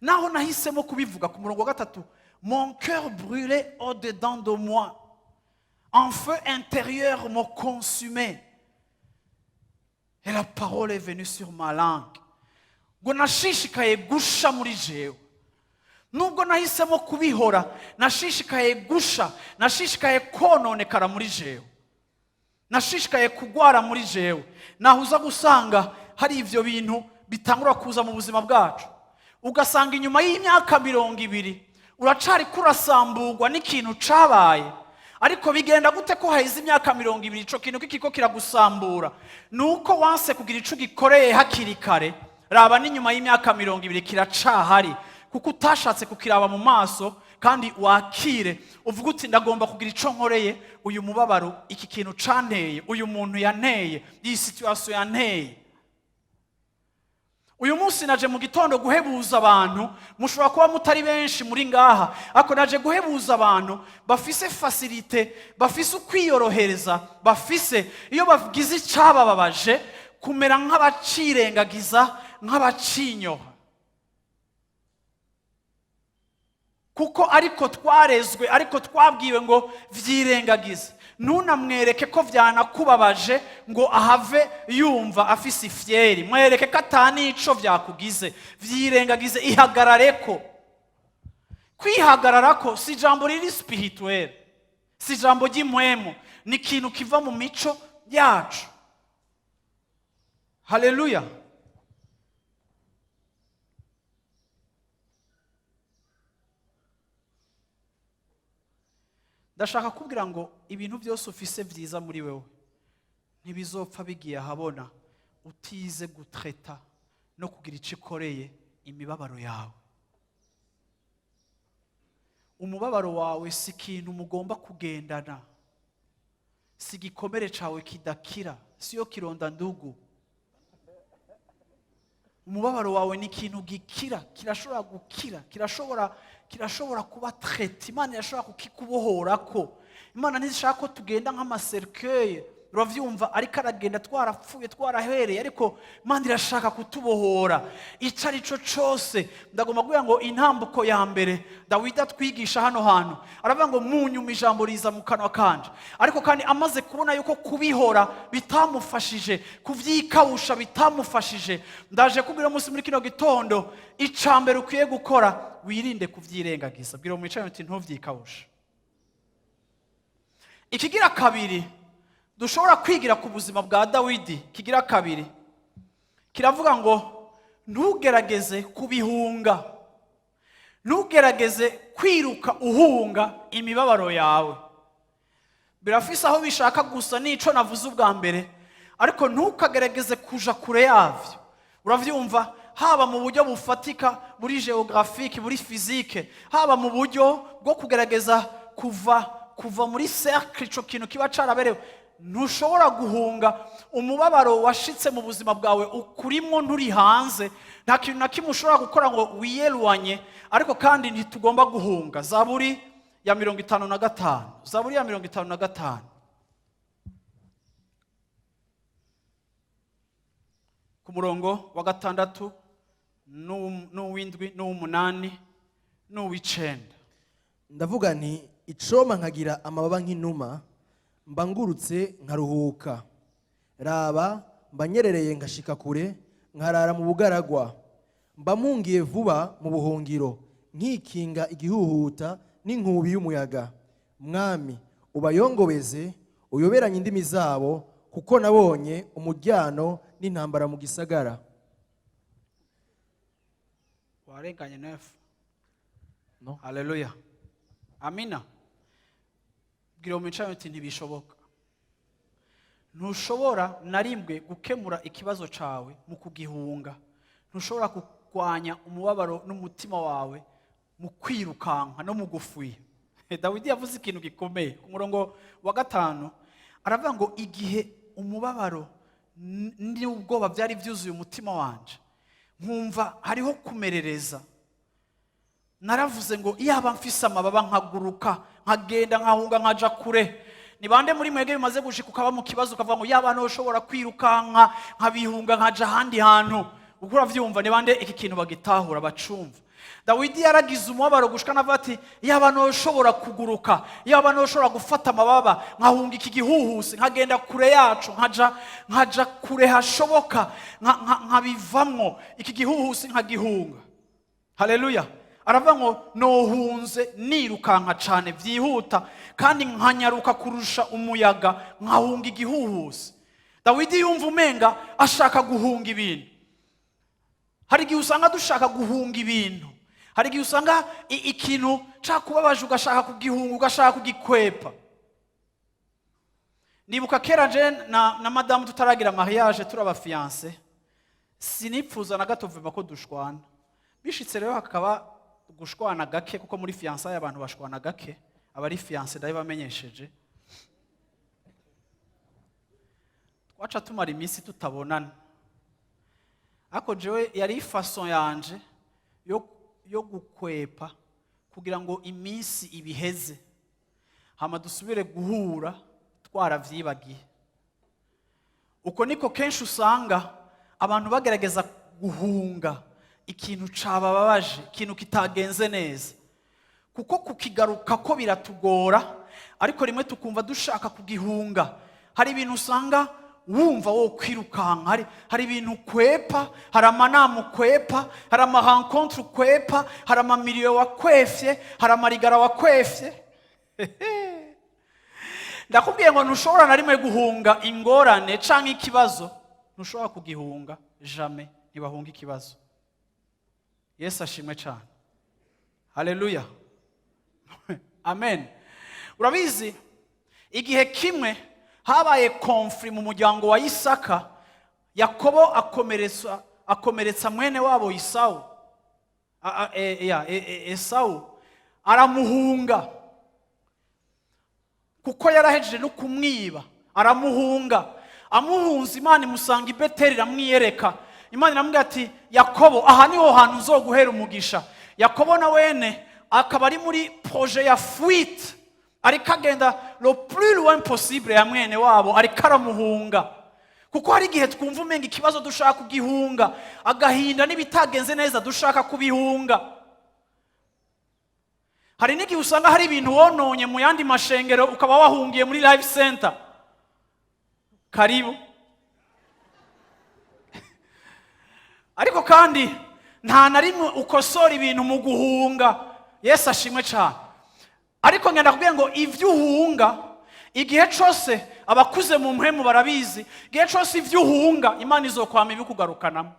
naho nahisemo kubivuga. Ku murongo wa gatatu: mon cœur brûlait au-dedans de moi, un feu intérieur me consumait, et la parole est venue sur ma langue. Ngo nashishikaye gusha muri jewe. Nubwo nahisemo kubihora, nashishikaye gusha, nashishikaye kononekara muri jewe, nashishikaye kugwara muri jewe. Naho uza gusanga hari ivyo bintu bitangura kuza mu buzima bwacu, ugasanga inyuma y'imyaka 20 uracari kurasamburwa n'ikintu cabaye. Ariko bigenda gute ko haheze imyaka 20 ico kintu kikiko kiragusambura? Nuko wanse kugira ico ugikoreye hakiri kare. Raba, n'inyuma y'imyaka 20 kiracahari, kuko utashatse kukiraba mu maso kandi wakire, uvuga uti: "Ndagomba kugira ico nkoreye uyu mubabaro, iki kintu canteye, uyu muntu yanteye, iyi situation yanteye." Uyu munsi naje mu gitondo guhebuza abantu. Mushobora kuba mutari benshi muri ngaha, ariko naje guhebuza abantu bafise facilité, bafise ukwiyorohereza, bafise iyo bagize icyabababaje kumera nk'abacirengagiza, nk'abacinyoha, kuko ariko twarezwe, ariko twabwiwe ngo vyirengagize, ntunamwereke ko vyanakubabaje ngo ahave yumva afise ifyeri. Mwereke ko atanico vyakugize, vyirengagize, ihagarareko. Kwihagararako si ijambo riri spirituel, si ijambo ry'impwemu, ni ikintu kiva mu mico yacu. Haleluya! Ndashaka kubwira ngo ibintu byose ufise byiza muri wewe ntibizopfa bigiye ahabona utize gutraiter no kugira icyo ikoreye imibabaro yawe. Umubabaro wawe si ikintu mugomba kugendana, si igikomere cyawe kidakira, siyo kironda ndugu. Umubabaro wawe ni ikintu gikira, kirashobora gukira, kirashobora kuba traité. Imana irashobora kukikubohorako. Imana ntishaka ko tugenda nk'ama cercueil, uravyumva, ariko aragenda twarapfuye, twarahereye, ariko Imana irashaka kutubohora icyo ari cyo cyose. Ndagomba kuvuga ngo intambuko ya mbere Dawidi atwigisha hano hantu, aravuga ngo mu nyuma ijambo riza mu kanwa kanje. Ariko kandi amaze kubona yuko kubihora bitamufashije, kuvyikawusha bitamufashije, ndaje kubwira umunsi muri kino gitondo: icya mbere ukwiye gukora, wirinde kuvyirengagiza. Bwira mwicaye uti: "Ntuvyikawushe." Ikigira kabiri dushobora kwigira ku buzima bwa Dawidi, kigira kabiri kiravuga ngo ntugerageze kubihunga, ntugerageze kwiruka uhunga imibabaro yawe. Birafise aho bishaka gusa n'ico navuze ubwa mbere, ariko ntukagerageze kuja kure yavyo, uravyumva, haba mu buryo bufatika, buri géographique, buri physique, haba mu buryo bwo kugerageza kuva muri cercle ico kintu kiba caraberewe. Ntushobora guhunga umubabaro washitse mu buzima bwawe, ukurimwo, nturi hanze. Nta kintu na kimwe ushobora gukora ngo wiyelwanye, ariko kandi ntitugomba guhunga. Zaburi ya 55, Zaburi ya 55, ku murongo wa 6 n'uw'indwi n'uw'umunani n'uw'icenda. Ndavuga nti: "Icompa nkagira amababa nk'inuma, mba ngurutse nkaruhuka. Raba, mba nyerereye ngashika kure, nkarara mu bugaragwa, mba mpungiye vuba mu buhungiro, nkikinga igihuhuta n'inkubi y'umuyaga. Mwami, ubayongobeze, uyoberanye indimi zabo, kuko nabonye umuryano n'intambara mu gisagara." Warenganye nefu. No. Haleluya, amina. Bwira mwicaye uti: "Ntibishoboka." Ntushobora na rimwe gukemura ikibazo cawe mu kugihunga. Ntushobora kurwanya umubabaro n'umutima wawe mu kwirukanka no mu gufuya. Dawidi yavuze ikintu gikomeye ku murongo wa 5, aravuga ngo igihe umubabaro n'ubwoba byari byuzuye umutima wanje, nkumva hariho kumerereza, naravuze ngo iyaba mfise amababa nkaguruka, nkagenda, nkahunga, nkaja kure. Ni bande muri mwebwe bimaze gushika ukaba mu kibazo ukavuga ngo yaba ntushobora kwirukanka, nkabihunga, nkaja ahandi hantu? Uko uravyumva, ni bande iki kintu bagitahura, bacumva? Dawidi yaragize umubabaro gushika navuga ati: "Yaba noshobora kuguruka, yaba noshobora gufata amababa nkahunga iki gihuhusi, nkagenda kure yacu, nkaja kure hashoboka, nkabivamwo iki gihuhusi, nkagihunga." Haleluya! Aravuga ngo: "Nohunze nirukanka cane byihuta kandi nkanyaruka kurusha umuyaga, nkahunga igihuhusi." Dawidi yumva umenga ashaka guhunga ibintu. Hari igihe usanga dushaka guhunga ibintu. Hari igihe usanga ikintu cakubabaje ugashaka kugihunga, ugashaka kugikwepa. Nibuka kera je na madamu tutaragira mariage, turi aba fiancés, sinipfuza na gato vuba ko dushwana. Bishitse rero hakaba gushwana gake, kuko muri fiançailles abantu bashwana gake. Abari fiancés ndabibamenyesheje. Twaca tumara iminsi tutabonana, ariko jewe yari façon yanje yo gukwepa kugira ngo iminsi ibiheze, hama dusubire guhura twaravyibagiye. Uko niko kenshi usanga abantu bagerageza guhunga ikintu cabababaje, ikintu kitagenze neza, kuko kukigaruka ko biratugora, ariko rimwe tukumva dushaka kugihunga. Hari ibintu usanga wumva wo kwirukanka, hari ibintu ukwepa, hari amanama ukwepa, hari ama rencontres ukwepa, hari amamiliyo wakwefye, hari amarigara wakwefye. Ndakubwiye ngo ntushobora na rimwe guhunga ingorane canke ikibazo, ntushobora kugihunga jamais. Ntibahunga ikibazo. Yesu ashimwe cyane! Haleluya, amen. Urabizi, igihe kimwe habaye conflit mu muryango wa Isaka. Yakobo akomeretsa mwene wabo Isawu. Ya, Esawu aramuhunga kuko yarahejeje no kumwiba, aramuhunga. Amuhunze, Imana imusanga i Beteli, iramwiyereka. Imana iramubwira ati: "Yakobo, aha niho hantu nzoguhera umugisha." Yakobo na wene akaba ari muri projet ya fuite, ariko agenda le plus loin possible ya mwene wabo, ariko aramuhunga. Kuko hari igihe twumva umenga ikibazo dushaka kugihunga, agahinda n'ibitagenze neza dushaka kubihunga. Hari n'igihe usanga hari ibintu wononye mu yandi mashengero, ukaba wahungiye muri Life Center. Karibu! Ariko kandi nta na rimwe ukosora ibintu mu guhunga. Yesu ashimwe cyane! Ariko ngenda kubwira ngo ibyo uhunga igihe cyose, abakuze mu mpemu barabizi, igihe cyose ibyo uhunga, Imana izokwama ibikugarukanamo.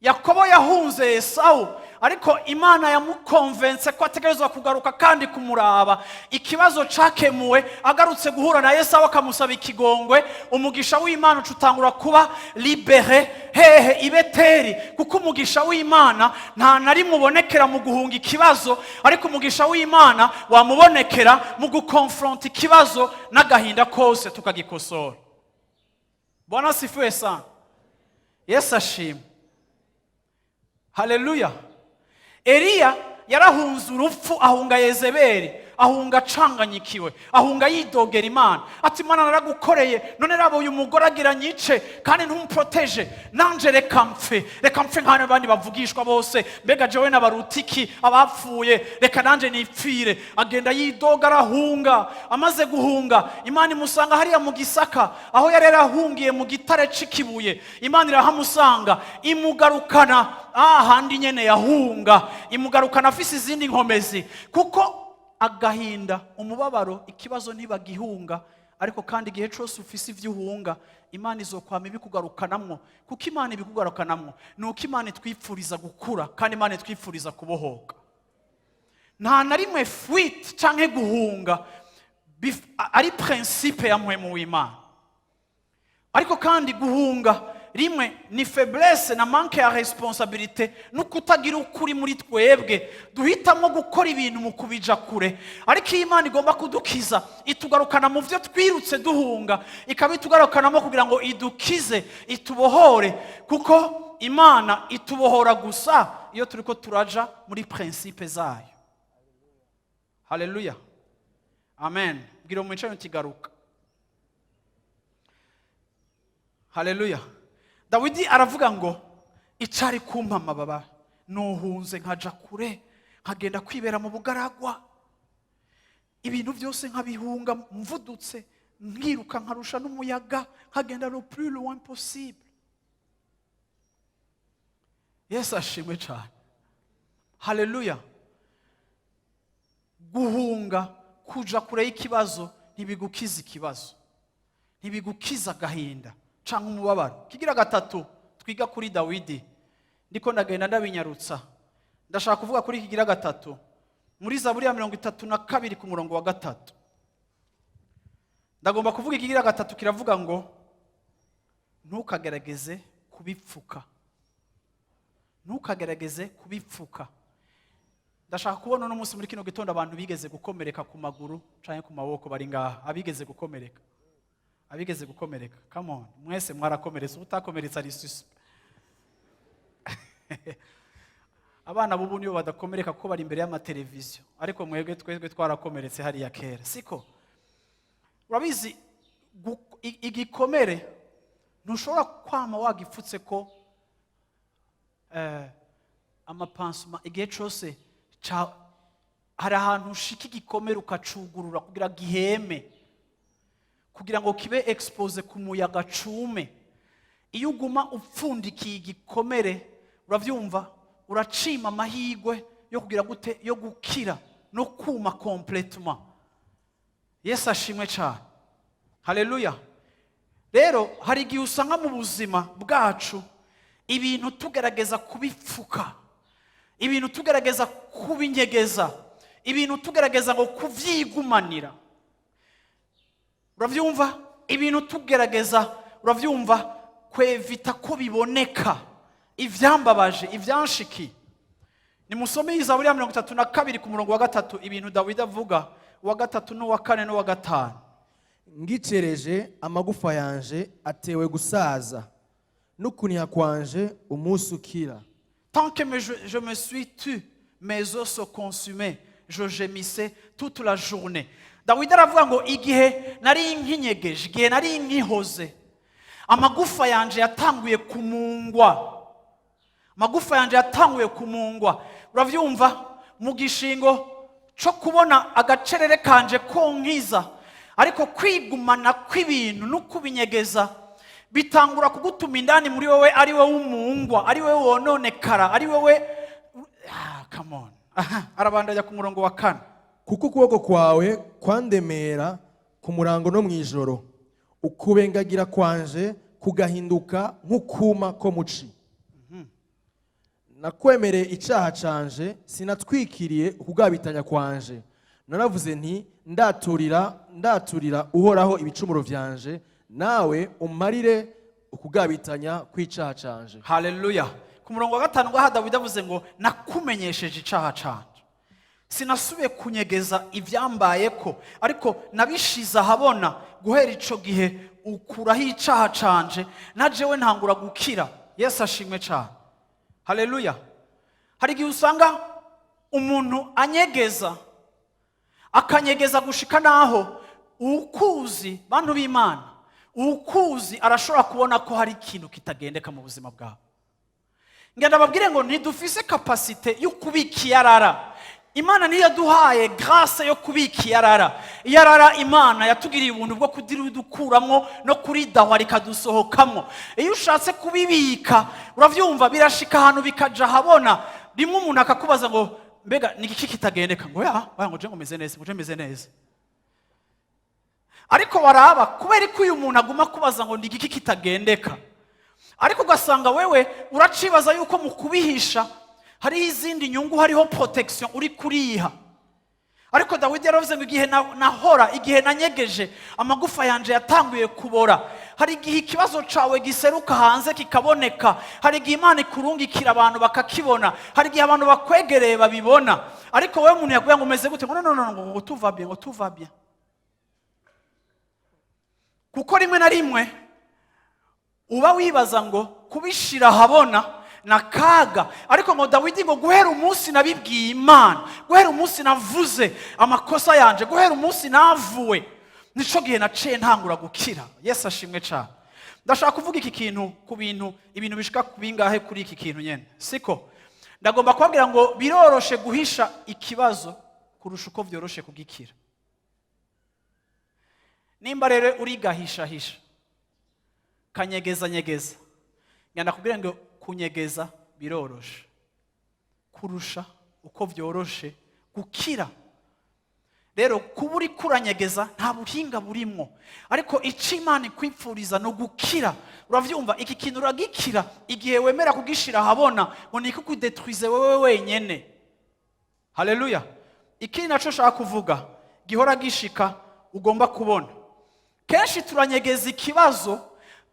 Yakobo yahunze Esawu, ariko Imana yamukonvense ko ategerezwa kugaruka kandi kumuraba. Ikibazo cakemuwe agarutse guhura na Esawu, akamusaba ikigongwe. Umugisha w'Imana uca utangura kuba libéré hehe? I Beteri. Kuko umugisha w'Imana nta na rimwe ubonekera mu guhunga ikibazo, ariko umugisha w'Imana wamubonekera mu gukonfronta ikibazo n'agahinda kose, tukagikosora. Bwana asifiwe sana! Yesu ashimwe! Haleluya! Eliya yarahunze urupfu, ahunga Yezebeli, ahunga acanganyikiwe, ahunga yidogera Imana ati: "Imana, naragukoreye, none raba uyu mugore agira nyice kandi ntumproteje. Nanje reka mpfe, reka mpfe nk'abandi abandi bavugishwa bose. Mbega jewe n'abarutiki abapfuye? Reka nanje nipfire." Agenda yidoga, arahunga. Amaze guhunga, Imana imusanga hariya mu gisaka aho yari yarahungiye, mu gitare c'ikibuye. Imana irahamusanga, imugarukana ahandi nyene yahunga, imugarukana afise izindi nkomezi. Kuko agahinda, umubabaro, ikibazo ntibagihunga, ariko kandi igihe cyose ufise ibyo uhunga, Imana izokwama ibikugarukanamwo. Kuko Imana ibikugarukanamwo ni uko Imana itwipfuriza gukura kandi Imana itwipfuriza kubohoka. Nta na rimwe fuite canke guhunga ari principe ya mpwemu w'Imana. Ariko kandi guhunga rimwe ni faiblesse na manque ya responsabilité no kutagira ukuri muri twebwe, duhitamo gukora ibintu mu kubija kure. Ariko iyo Imana igomba kudukiza, itugarukana mu byo twirutse duhunga, ikaba itugarukanamo kugira ngo idukize, itubohore. Kuko Imana itubohora gusa iyo turiko turaja muri principe zayo. Haleluya, amen. Bwira umwicaye uti: "Garuka." Haleluya! Dawidi aravuga ngo Icari kumpa amababa, nohunze nkaja kure, nkagenda kwibera mu bugaragwa, ibintu byose nkabihunga, mvudutse nkiruka nkarusha n'umuyaga, nkagenda le plus loin possible. Yesu ashimwe cyane, haleluya. Guhunga kuja kure y'ikibazo ntibigukiza ikibazo, ntibigukiza agahinda cyangwa umubabaro. Kigira gatatu twiga kuri Dawidi, ndiko ndagenda ndabinyarutsa, ndashaka kuvuga kuri kigira gatatu muri Zaburi ya 32 ku murongo wa 3. Ndagomba kuvuga ikigira gatatu, kiravuga ngo ntukagerageze kubipfuka, ntukagerageze kubipfuka. Ndashaka kubona uno munsi muri kino gitondo abantu bigeze gukomereka ku maguru cyangwa ku maboko bari ngaha. Abigeze gukomereka, abigeze gukomereka, come on, mwese mwarakomeretse. Utakomeretse ari suspect. Abana b'ubu nibo badakomereka kuko bari imbere y'amateleviziyo, ariko mwebwe, twebwe twarakomeretse hariya kera, siko? Urabizi, igikomere ntushobora kwama wagipfutse ko ama pansements igihe cyose. Hari ahantu ushika igikomere ukacugurura kugira giheme, kugira ngo kibe exposé ku muyaga, cume. Iyo uguma upfundikiye igikomere, urabyumva, uracima amahirwe yo kugira gute? Yo gukira no kuma complètement. Yesu ashimwe cyane, haleluya. Rero hari igihe usanga mu buzima bwacu ibintu tugerageza kubipfuka, ibintu tugerageza kubinyegeza, ibintu tugerageza ngo kubyigumanira, urabyumva, ibintu tugerageza, urabyumva, kwevita ko biboneka, ibyambabaje, ibyanshikiye. Nimusome Zaburi ya 32 ku murongo wa 3, ibintu Dawidi avuga, uwa gatatu n'uwa kane n'uwa gatanu. Ngicereje, amagufa yanje atewe gusaza, n'ukuniha kwanje umunsi ukira. Tant que je me suis tu, mes os se consumaient, je gémissais toute la journée. Dawidi aravuga ngo igihe nari nkinyegeje, igihe nari nkihoze, amagufa yanje yatanguye kumungwa, amagufa yanje yatanguye kumungwa, uravyumva, mu gishingo co kubona agacerere kanje konkiza. Ariko kwigumana kw'ibintu no kubinyegeza bitangura kugutuma indani muri wowe ari wowe umungwa, ari wowe wononekara, ari wowe. Ah, come on. Aha, arabandanya ku murongo wa kane. Kuko ukuboko kwawe kwandemera ku murango no mu ijoro, ukubengagira kwanje kugahinduka nk'ukuma ko muci. Nakwemereye icaha canje, sinatwikiriye ukugabitanya kwanje. Naravuze nti: "Ndaturira, ndaturira Uhoraho ibicumuro vyanje," nawe umarire ukugabitanya kw'icaha canje. Haleluya. Ku murongo wa gatanu ngaha Dawidi avuze ngo nakumenyesheje icaha canje, sinasubiye kunyegeza ivyambayeko, ariko nabishize ahabona. Guhera ico gihe ukuraho icaha canje, na jewe ntangura gukira. Yesu ashimwe cane, haleluya. Hari igihe usanga umuntu anyegeza, akanyegeza gushika naho ukuzi, bantu b'Imana, ukuzi arashobora kubona ko hari ikintu kitagendeka mu buzima bwawe. Ngenda babwire ngo ntidufise capacité yo kubika iyarara. Imana niyo yaduhaye grâce yo kubika iyarara. Iyarara, Imana yatugiriye ubuntu bwo kuridukuramwo no kuridahwa rikadusohokamwo. Iyo ushatse kubibika, uravyumva, birashika ahantu bikaja ahabona. Rimwe umuntu akakubaza ngo mbega ni iki kitagendeka? Ngo ya oya, ngo je ngo meze neza, ngo je meze neza. Ariko waraba kubera ko uyu muntu aguma kubaza ngo ni igiki kitagendeka, ariko ugasanga wewe uracibaza yuko mu kubihisha hariho izindi nyungu, hariho protection uri kuriha. Ariko Dawidi yaravuze ngo igihe nahora, igihe nanyegeje, amagufa yanje yatanguye kubora. Hari igihe ikibazo cawe giseruka hanze kikaboneka. Hari igihe Imana ikurungikira abantu bakakibona. Hari igihe abantu bakwegereye babibona. Ariko wowe umuntu yakubwira ngo umeze gute? Ngo no, no, no, ngo tout va bien, ngo tout va bien. Kuko rimwe na rimwe uba wibaza ngo kubishira ahabona na kaga. Ariko ngo Dawidi ngo guhera umunsi nabibwiye Imana, guhera umunsi navuze amakosa yanje, guhera umunsi navuwe, nico gihe naciye ntangura gukira. Yesu ashimwe cyane. Ndashaka kuvuga iki kintu ku bintu, ibintu bishika ku bingahe kuri iki kintu nyene. Siko ndagomba kubabwira ngo biroroshe guhisha ikibazo kurusha uko vyoroshe kugikira. Nimba rero urigahishahisha, kanyegeza nyegeza, ngenda kubwira ngo kunyegeza biroroshe kurusha uko vyoroshe gukira. Rero kuba uri kuranyegeza nta buhinga burimwo, ariko icyo Imana ikwipfuriza ni ugukira. Uravyumva, iki kintu uragikira igihe wemera kugishira ahabona ngo nikukudetwize wewe wenyene. Haleluya! Ikindi naco nshaka kuvuga gihora gishika, ugomba kubona, kenshi turanyegeza ikibazo,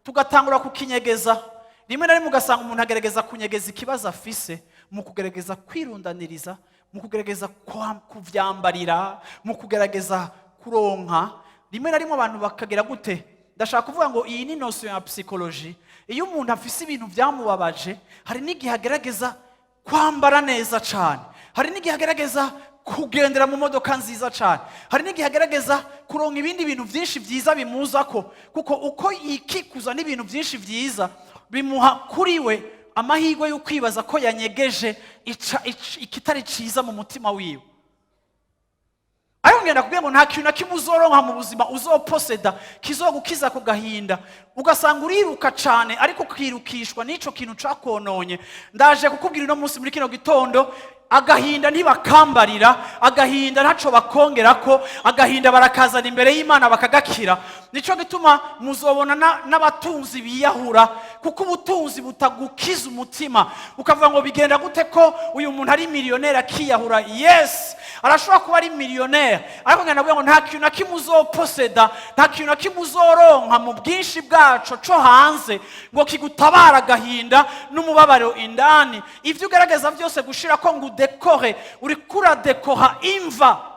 tugatangura kukinyegeza. Rimwe na rimwe ugasanga umuntu agerageza kunyegeza ikibazo afise mu kugerageza kwirundaniriza, mu kugerageza kuvyambarira, mu kugerageza kuronka. Rimwe na rimwe abantu bakagira gute? Ndashaka kuvuga ngo iyi ni notion ya psychologie. Iyo umuntu afise ibintu byamubabaje, hari n'igihe agerageza kwambara neza cyane, hari n'igihe agerageza kugendera mu modoka nziza cyane, hari n'igihe agerageza kuronka ibindi bintu byinshi byiza bimuzako, kuko uko yikikuza n'ibintu byinshi byiza bimuha kuri we amahirwe yo kwibaza ko yanyegeje ikitari cyiza mu mutima wiwe. Ariko ngenda kubwira ngo nta kintu na kimwe uzoronka mu buzima, uzoposeda, kizogukiza ku gahinda. Ugasanga uriruka cyane, ariko ukirukishwa n'ico kintu cakononye. Ndaje kukubwira uno munsi muri kino gitondo, agahinda ntibakambarira, agahinda ntaco bakongerako, agahinda barakazana imbere y'Imana bakagakira. Nico gituma muzobona n'abatunzi biyahura, kuko ubutunzi butagukiza umutima. Ukavuga ngo bigenda gute ko uyu muntu ari miliyoneri akiyahura? Yes, arashobora kuba ari miliyoneri, ariko ngenda kuvuga ngo nta kintu na kimwe uzoposeda, nta kintu na kimwe uzoronka mu bwinshi bwaco co hanze ngo kigutabara agahinda n'umubabaro indani. Ibyo ugerageza byose gushira ko ngo udekore, uriko uradekora imva.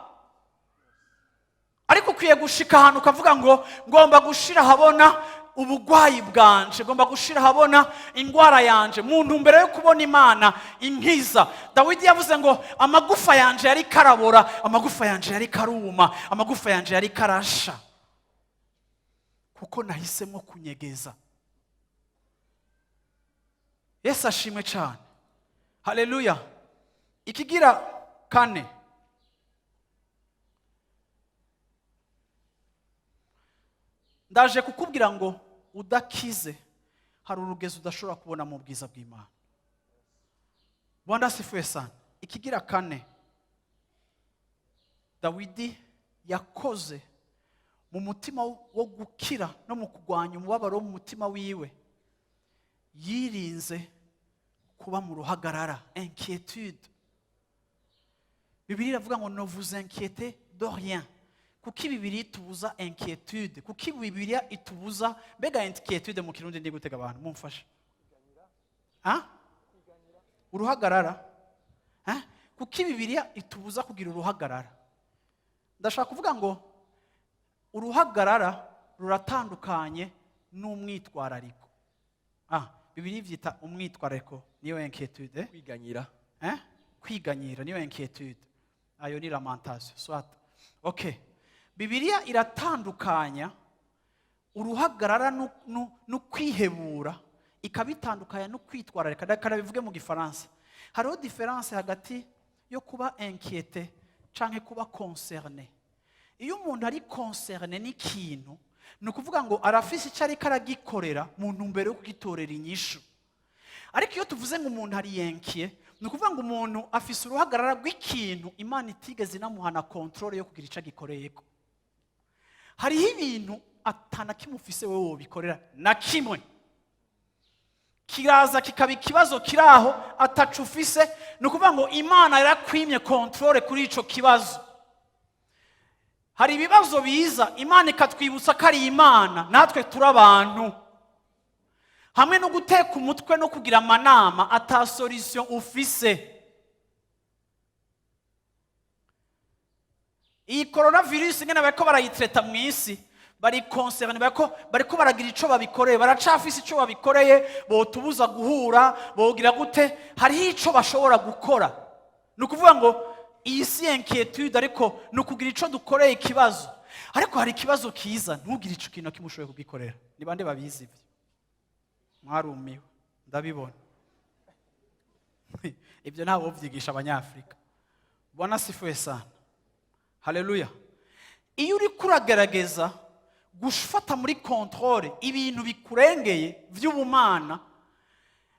Ariko ukwiye gushika ahantu ukavuga ngo ngomba gushira ahabona ubugwayi bwanje, ngomba gushira ahabona ingwara yanje mu ntumbero yo kubona Imana inkiza. Dawidi yavuze ngo amagufa yanje yari karabora, amagufa yanje yari karuma, amagufa yanje yari karasha, kuko nahisemo kunyegeza. Yesu ashimwe cyane. Haleluya! Ikigira kane, ndaje kukubwira ngo udakize hari urugezo udashobora kubona mu bwiza bw'Imana. Bwana asifiwe sana. Ikigira kane Dawidi yakoze mu mutima wo gukira no mu kurwanya umubabaro wo mu mutima wiwe, yirinze kuba mu ruhagarara, inquiétude. Bibiliya iravuga ngo "Ne vous inquiétez de rien". Kuki Bibiliya itubuza inquiétude? Kuki Bibiliya itubuza? Mbega inquiétude mu Kirundi ndi gutega abantu, mumfashe. Ha? Uruhagarara. Ha? Kuki Bibiliya itubuza kugira uruhagarara? Ndashaka kuvuga ngo uruhagarara ruratandukanye n'umwitwarariko. Bibiliya ivyita umwitwarariko, niyo inquiétude, eh? Kwiganyira. Eh? Kwiganyira niyo inquiétude, ayo ni lamentation soit. Okay, Bibiliya iratandukanya uruhagarara no kwihebura, ikabitandukanya no kwitwararika. Reka bivuge mu Gifaransa: hariho différence hagati yo kuba inquiété canke kuba concerné. Iyo umuntu ari concerné n'ikintu, ni ukuvuga ngo arafise icyo ariko aragikorera mu ntumbero yo kugitorera inyishu. Ariko iyo tuvuze ngo umuntu ari inquiet, ni ukuvuga ngo umuntu afise uruhagarara rw'ikintu Imana itigeze inamuha na contrôle yo kugira icyo agikoreyeko. Hariho ibintu atana kimwe ufise wowe wobikorera, na kimwe. Kiraza kikaba ikibazo kiri aho atacu ufise, ni ukuvuga ngo Imana yarakwimye contrôle kuri ico kibazo. Hari ibibazo biza, Imana ikatwibutsa ko ari Imana, natwe turi abantu, hamwe no guteka umutwe no kugira amanama ata solution ufise. Iyi coronavirus ingene bariko barayitreta mu isi, bari concernés, bariko baragira ico babikoreye, baracafise ico babikoreye. Botubuza guhura, bogira gute, hariho ico bashobora gukora. Ni ukuvuga ngo iyi si inquiétude, ariko ni ukugira ico dukoreye ikibazo. Ariko hari ikibazo kiza ntugire ico kintu na kimwe ushoboye kugikorera. Ni bande babizi ivyo? Mwarumiwe, ndabibona. Ibyo ntabwo byigisha Abanyafurika. Bwana asifiwe sana, haleluya. Iyo uri kuragerageza gufata muri contrôle ibintu bikurengeye by'ubumana,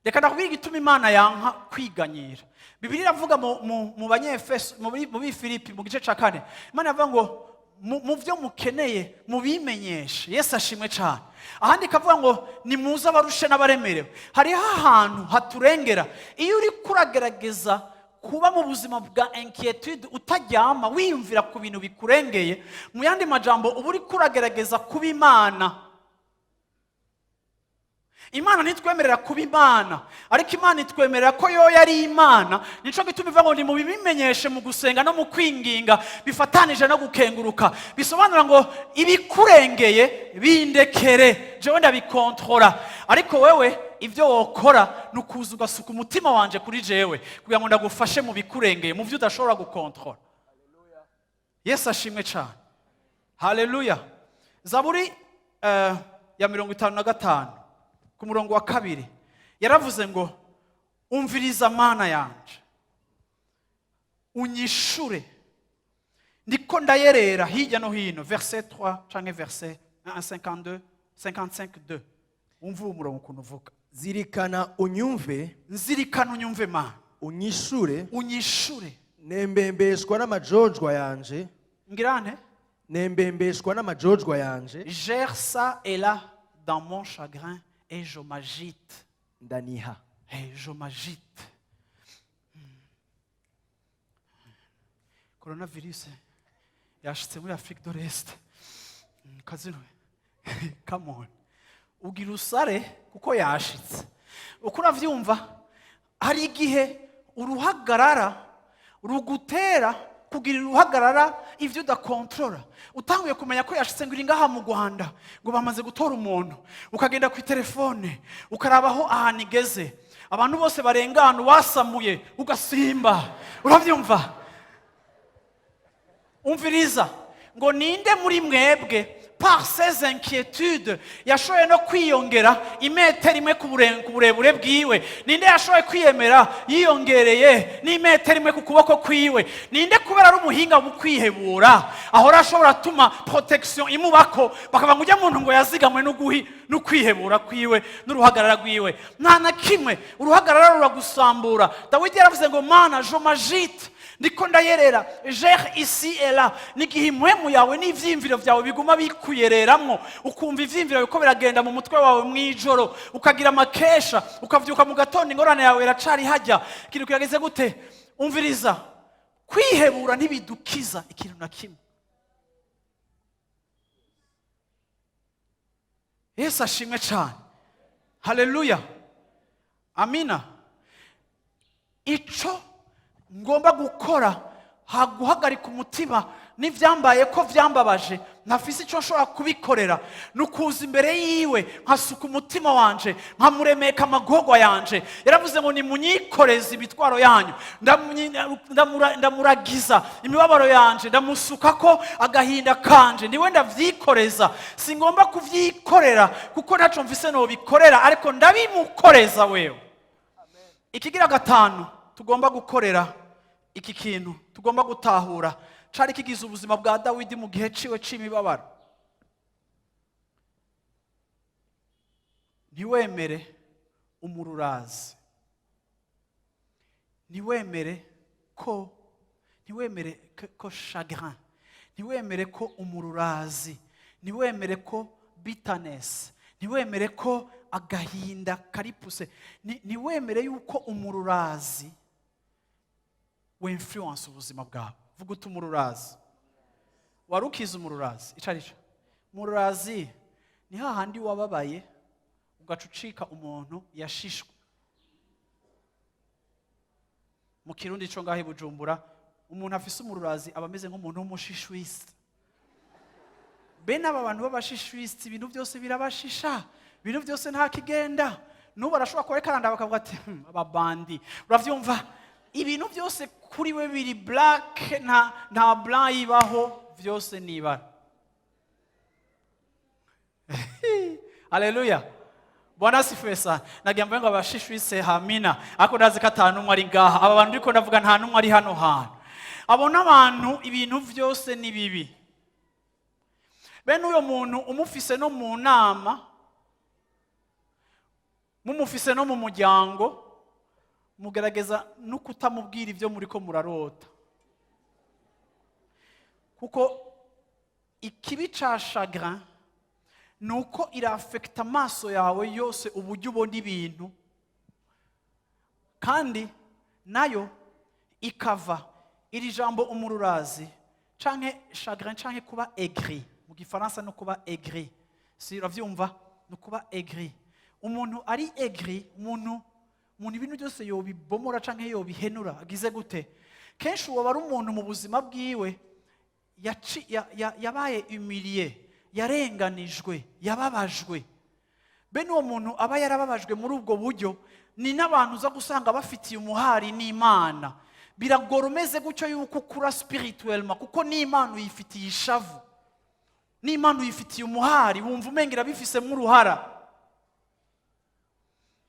reka ndakubwira igituma Imana yanka kwiganyira. Bibiliya iravuga mu Banyefeso, mu Bifilipi, mu gice cya 4, Imana iravuga ngo mu byo mukeneye mubimenyeshe. Yesu ashimwe cyane. Ahandi ikavuga ngo nimuze abarushe n'abaremerewe. Hariho ahantu haturengera. Iyo uri kuragerageza kuba mu buzima bwa inquiétude, utaryama, wiyumvira ku bintu bikurengeye, mu yandi majambo uba uri kuragerageza kuba Imana. Imana ntitwemerera kuba Imana, ariko Imana itwemerera ko yo yari Imana. Nico gituma ivuga ngo nimubimenyeshe mu gusenga no mu kwinginga bifatanije no gukenguruka. Bisobanura ngo ibikurengeye bindekere, jewe ndabikontorora. Ariko wewe ibyo wokora ni ukuza ugasuka umutima wanje kuri jewe kugira ngo ndagufashe mu bikurengeye, mu byo udashobora gukontorora. Yesu ashimwe cyane, haleluya. Zaburi ya 55 ku murongo wa 2 yaravuze ngo: "Umviriza Mana yanje, unyishure, ndiko ndayerera hirya no hino." Verset 3 canke verset 1, 52, 55 2. Wumva uwo murongo ukuntu uvuga. Zirikana unyumve. Nzirikana unyumve, Mana. Unyishure. Unyishure. Nembembeshwa n'amajojwa yanje. Ngirante. Nembembeshwa n'amajojwa yanje. J'erre çà et là dans mon chagrin et je m'agite. Ndaniha. Et je m'agite. Coronavirus yashitse muri Afrique de l'Est. Kazino. Come on. Ugira usare kuko yashitse. Uko uravyumva, hari igihe uruhagarara rugutera kugira uruhagarara ibyo udakontorora. Utanguye kumenya ko yashitse, ngo iri ngaha mu Rwanda, ngo bamaze gutora umuntu, ukagenda ku telefone ukaraba aho ahantu igeze, abantu bose barengana, wasamuye ugasimba. Urabyumva? Umviriza ngo ninde muri mwebwe par ses inquiétudes yashoboye no kwiyongera imetero imwe ku burebure bwiwe? Ninde yashoboye kwiyemera yiyongereye n'imetero imwe ku kuboko kwiwe? Ninde kubera ari umuhinga mu kwihebura ahora ashobora atuma protection imubako, bakavuga ngo ujya muntu ngo yazigamwe no kwihebura kwiwe n'uruhagarara rwiwe? Nta na kimwe. Uruhagarara ruragusambura. Dawidi yaravuze ngo: "Mana, je m'agite, ndiko ndayerera." J'erre ici et là n'igihe impwemu yawe n'ivyiyumviro vyawe biguma bikuyereramwo, ukumva ivyiyumviro biriko biragenda mu mutwe wawe mw'ijoro, ukagira amakesha, ukavyuka mu gatondo ingorane yawe iracari hajya. Ikintu kirageze gute? Umviriza, kwihebura ntibidukiza ikintu na kimwe. Yesu ashimwe cyane, haleluya, amina. Ico ngomba gukora haguhagarika umutima n'ibyambaye ko byambabaje, ntafise icyo nshobora kubikorera, ni ukuza imbere yiwe nkasuka umutima wanje, nkamuremeka amagorwa yanje. Yaravuze ngo nimunyikoreze imitwaro yanyu. Ndamuragiza imibabaro yanje, ndamusuka ko agahinda kanje, niwe ndavyikoreza. Singomba kuvyikorera kuko ntaco mfise nobikorera, ariko ndabimukoreza wewe. Ikigira gatanu tugomba gukorera iki kintu, tugomba gutahura cari kigize ubuzima bwa Dawidi mu gihe ciwe c'imibabaro: ntiwemere umururazi, ntiwemere ko chagrin, ntiwemere ko umururazi, ntiwemere ko bitterness, ntiwemere ko agahinda karipuse, ntiwemere yuko umururazi winfluence ubuzima bwawe. Vuga uti: "Umururazi." Wari ukiza umururazi ico ari cyo? Umururazi ni hahandi wababaye ugaca ucika umuntu yashishwe. Mu Kirundi co ngaho i Bujumbura, umuntu afise umururazi aba ameze nk'umuntu w'umushishwisi. Bene aba bantu b'abashishwisi, ibintu byose birabashisha, ibintu byose nta kigenda. N'ubu arashobora kuba ariko arandaba bakavuga ati: "Ababandi." Uravyumva? Ibintu byose kuri we biri black, nta blanc ibaho, byose ni ibara. Haleluya. Bwana asifiwe sana. Nagira mvuge ngo abashishwise hamina, ariko ndazi ko ata n'umwe ari ngaha. Aba bantu ndiko ndavuga, nta n'umwe ari hano hantu. Abona abantu ibintu byose ni bibi. Bene uyo muntu umufise no mu nama, mumufise no mu muryango, mugerageza no kutamubwira ibyo muriko murarota, kuko ikibi ca chagrin ni uko iraffecta amaso yawe yose, uburyo ubona ibintu. Kandi nayo ikava iri jambo umururazi canke chagrin canke kuba aigri. Mu Gifaransa no kuba aigri, si uravyumva? No kuba aigri, umuntu ari aigri, umuntu ibintu byose yobibomora canke yobihenura. Agize gute? Kenshi uwo aba ari umuntu mu buzima bwiwe yabaye humilié, yarenganijwe, yababajwe. Bene uwo muntu aba yarababajwe muri ubwo buryo, ni n'abantu uza gusanga bafitiye umuhari n'Imana. Biragora umeze gutyo yuko ukura spirituellement, kuko n'Imana uyifitiye ishavu, n'Imana uyifitiye umuhari, wumva umenga irabifisemo uruhara.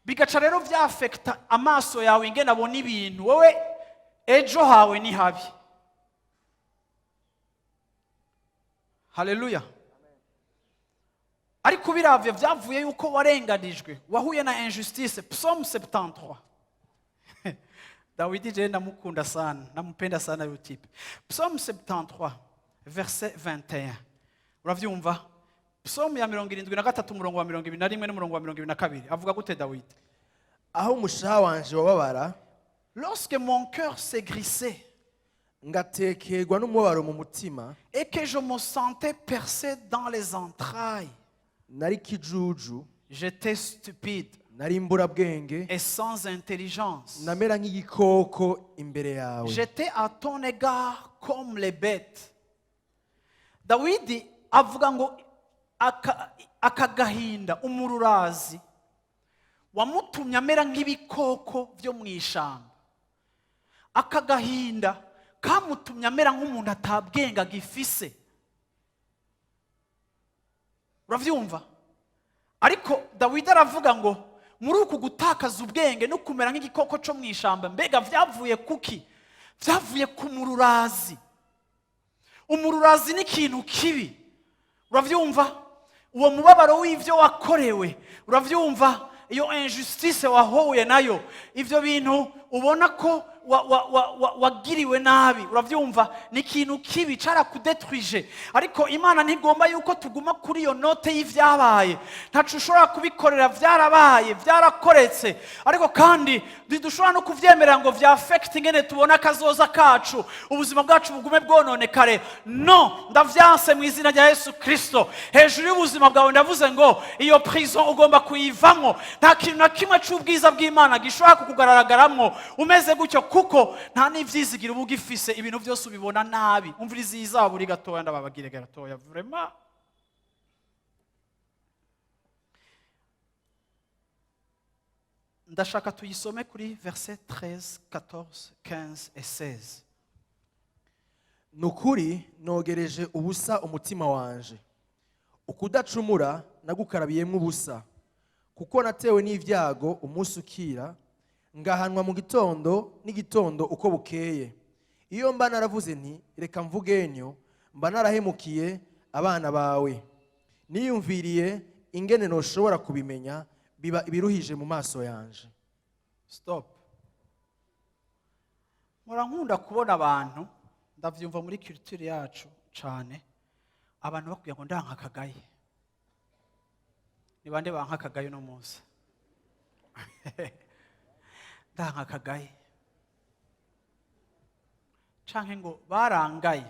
Bigaca rero vyaffecta amaso yawe ingene abona ibintu. Wowe ejo hawe ni habi. Haleluya! Ariko ubiravye, vyavuye yuko warenganijwe, wahuye na injustice. Psaume 73. Dawidi je ndamukunda sana, namupenda sana uyu type. Psaume 73 verset 21, uravyumva? Psaume ya 73, umurongo wa 21 n'umurongo wa 22, avuga gute Dawidi? Aho umushaha wanje wababara, Lorsque mon cœur s'aigrissait ngatekerwa n'umubabaro mu mutima, et que je me sentais percé dans les entrailles, nari kijuju, j'étais stupide nari imburabwenge, et sans intelligence. Namera nk'igikoko imbere yawe. J'étais à ton égard comme les bêtes. Dawidi avuga ngo aka gahinda, umururazi wamutumye amera nk'ibikoko byo mu ishamba. Aka gahinda kamutumye amera nk'umuntu atabwenga gifise. Urabyumva? Ariko Dawidi aravuga ngo muri uku gutakaza ubwenge no kumera nk'igikoko cyo mu ishamba, mbega byavuye kuki? Byavuye ku mururazi. Umururazi ni ikintu kibi. Urabyumva? Uwo mubabaro w'ibyo wakorewe, urabyumva? Iyo injustice wahuye nayo, ibyo bintu ubona ko wagiriwe nabi, urabyumva? Ni ikintu kibi cyarakudétruije. Ariko Imana ntigomba yuko tuguma kuri iyo note y'ibyabaye. Ntacu ushobora kubikorera, byarabaye, byarakoretse. Ariko kandi ntidushobora no kubyemera ngo vyaffecte ingene tubona akazoza kacu, ubuzima bwacu bugume bwononekare. No, ndavyanse mu izina rya Yesu Kristo. Hejuru y'ubuzima bwawe ndavuze ngo iyo prison ugomba kuyivamwo. Nta kintu na kimwe c'ubwiza bw'Imana gishobora kukugaragaramwo umeze gutyo, kuko nta n'ivyizigiro uba ugifise, ibintu byose ubibona nabi. Umviriza iyi zaburi gatoya, ndababagire gatoya vraiment. Ndashaka tuyisome kuri verset 13, 14, 15 et 16. Ni ukuri nogereje ubusa umutima wanje, ukudacumura nagukarabiyemo ubusa, kuko natewe n'ibyago umunsi ukira, ngahanwa mu gitondo n'igitondo uko bukeye. Iyo mba naravuze nti: "Reka mvuge ntyo," mba narahemukiye abana bawe. Niyumviriye ingene noshobora kubimenya, biba ibiruhije mu maso yanje. Stop. Nkunda kubona abantu, ndavyumva muri culture yacu cane, abantu bakubwira ngo ndanka akagaye. Ni bande banka akagaye uno munsi? Ndanka akagaye, canke ngo barangaye.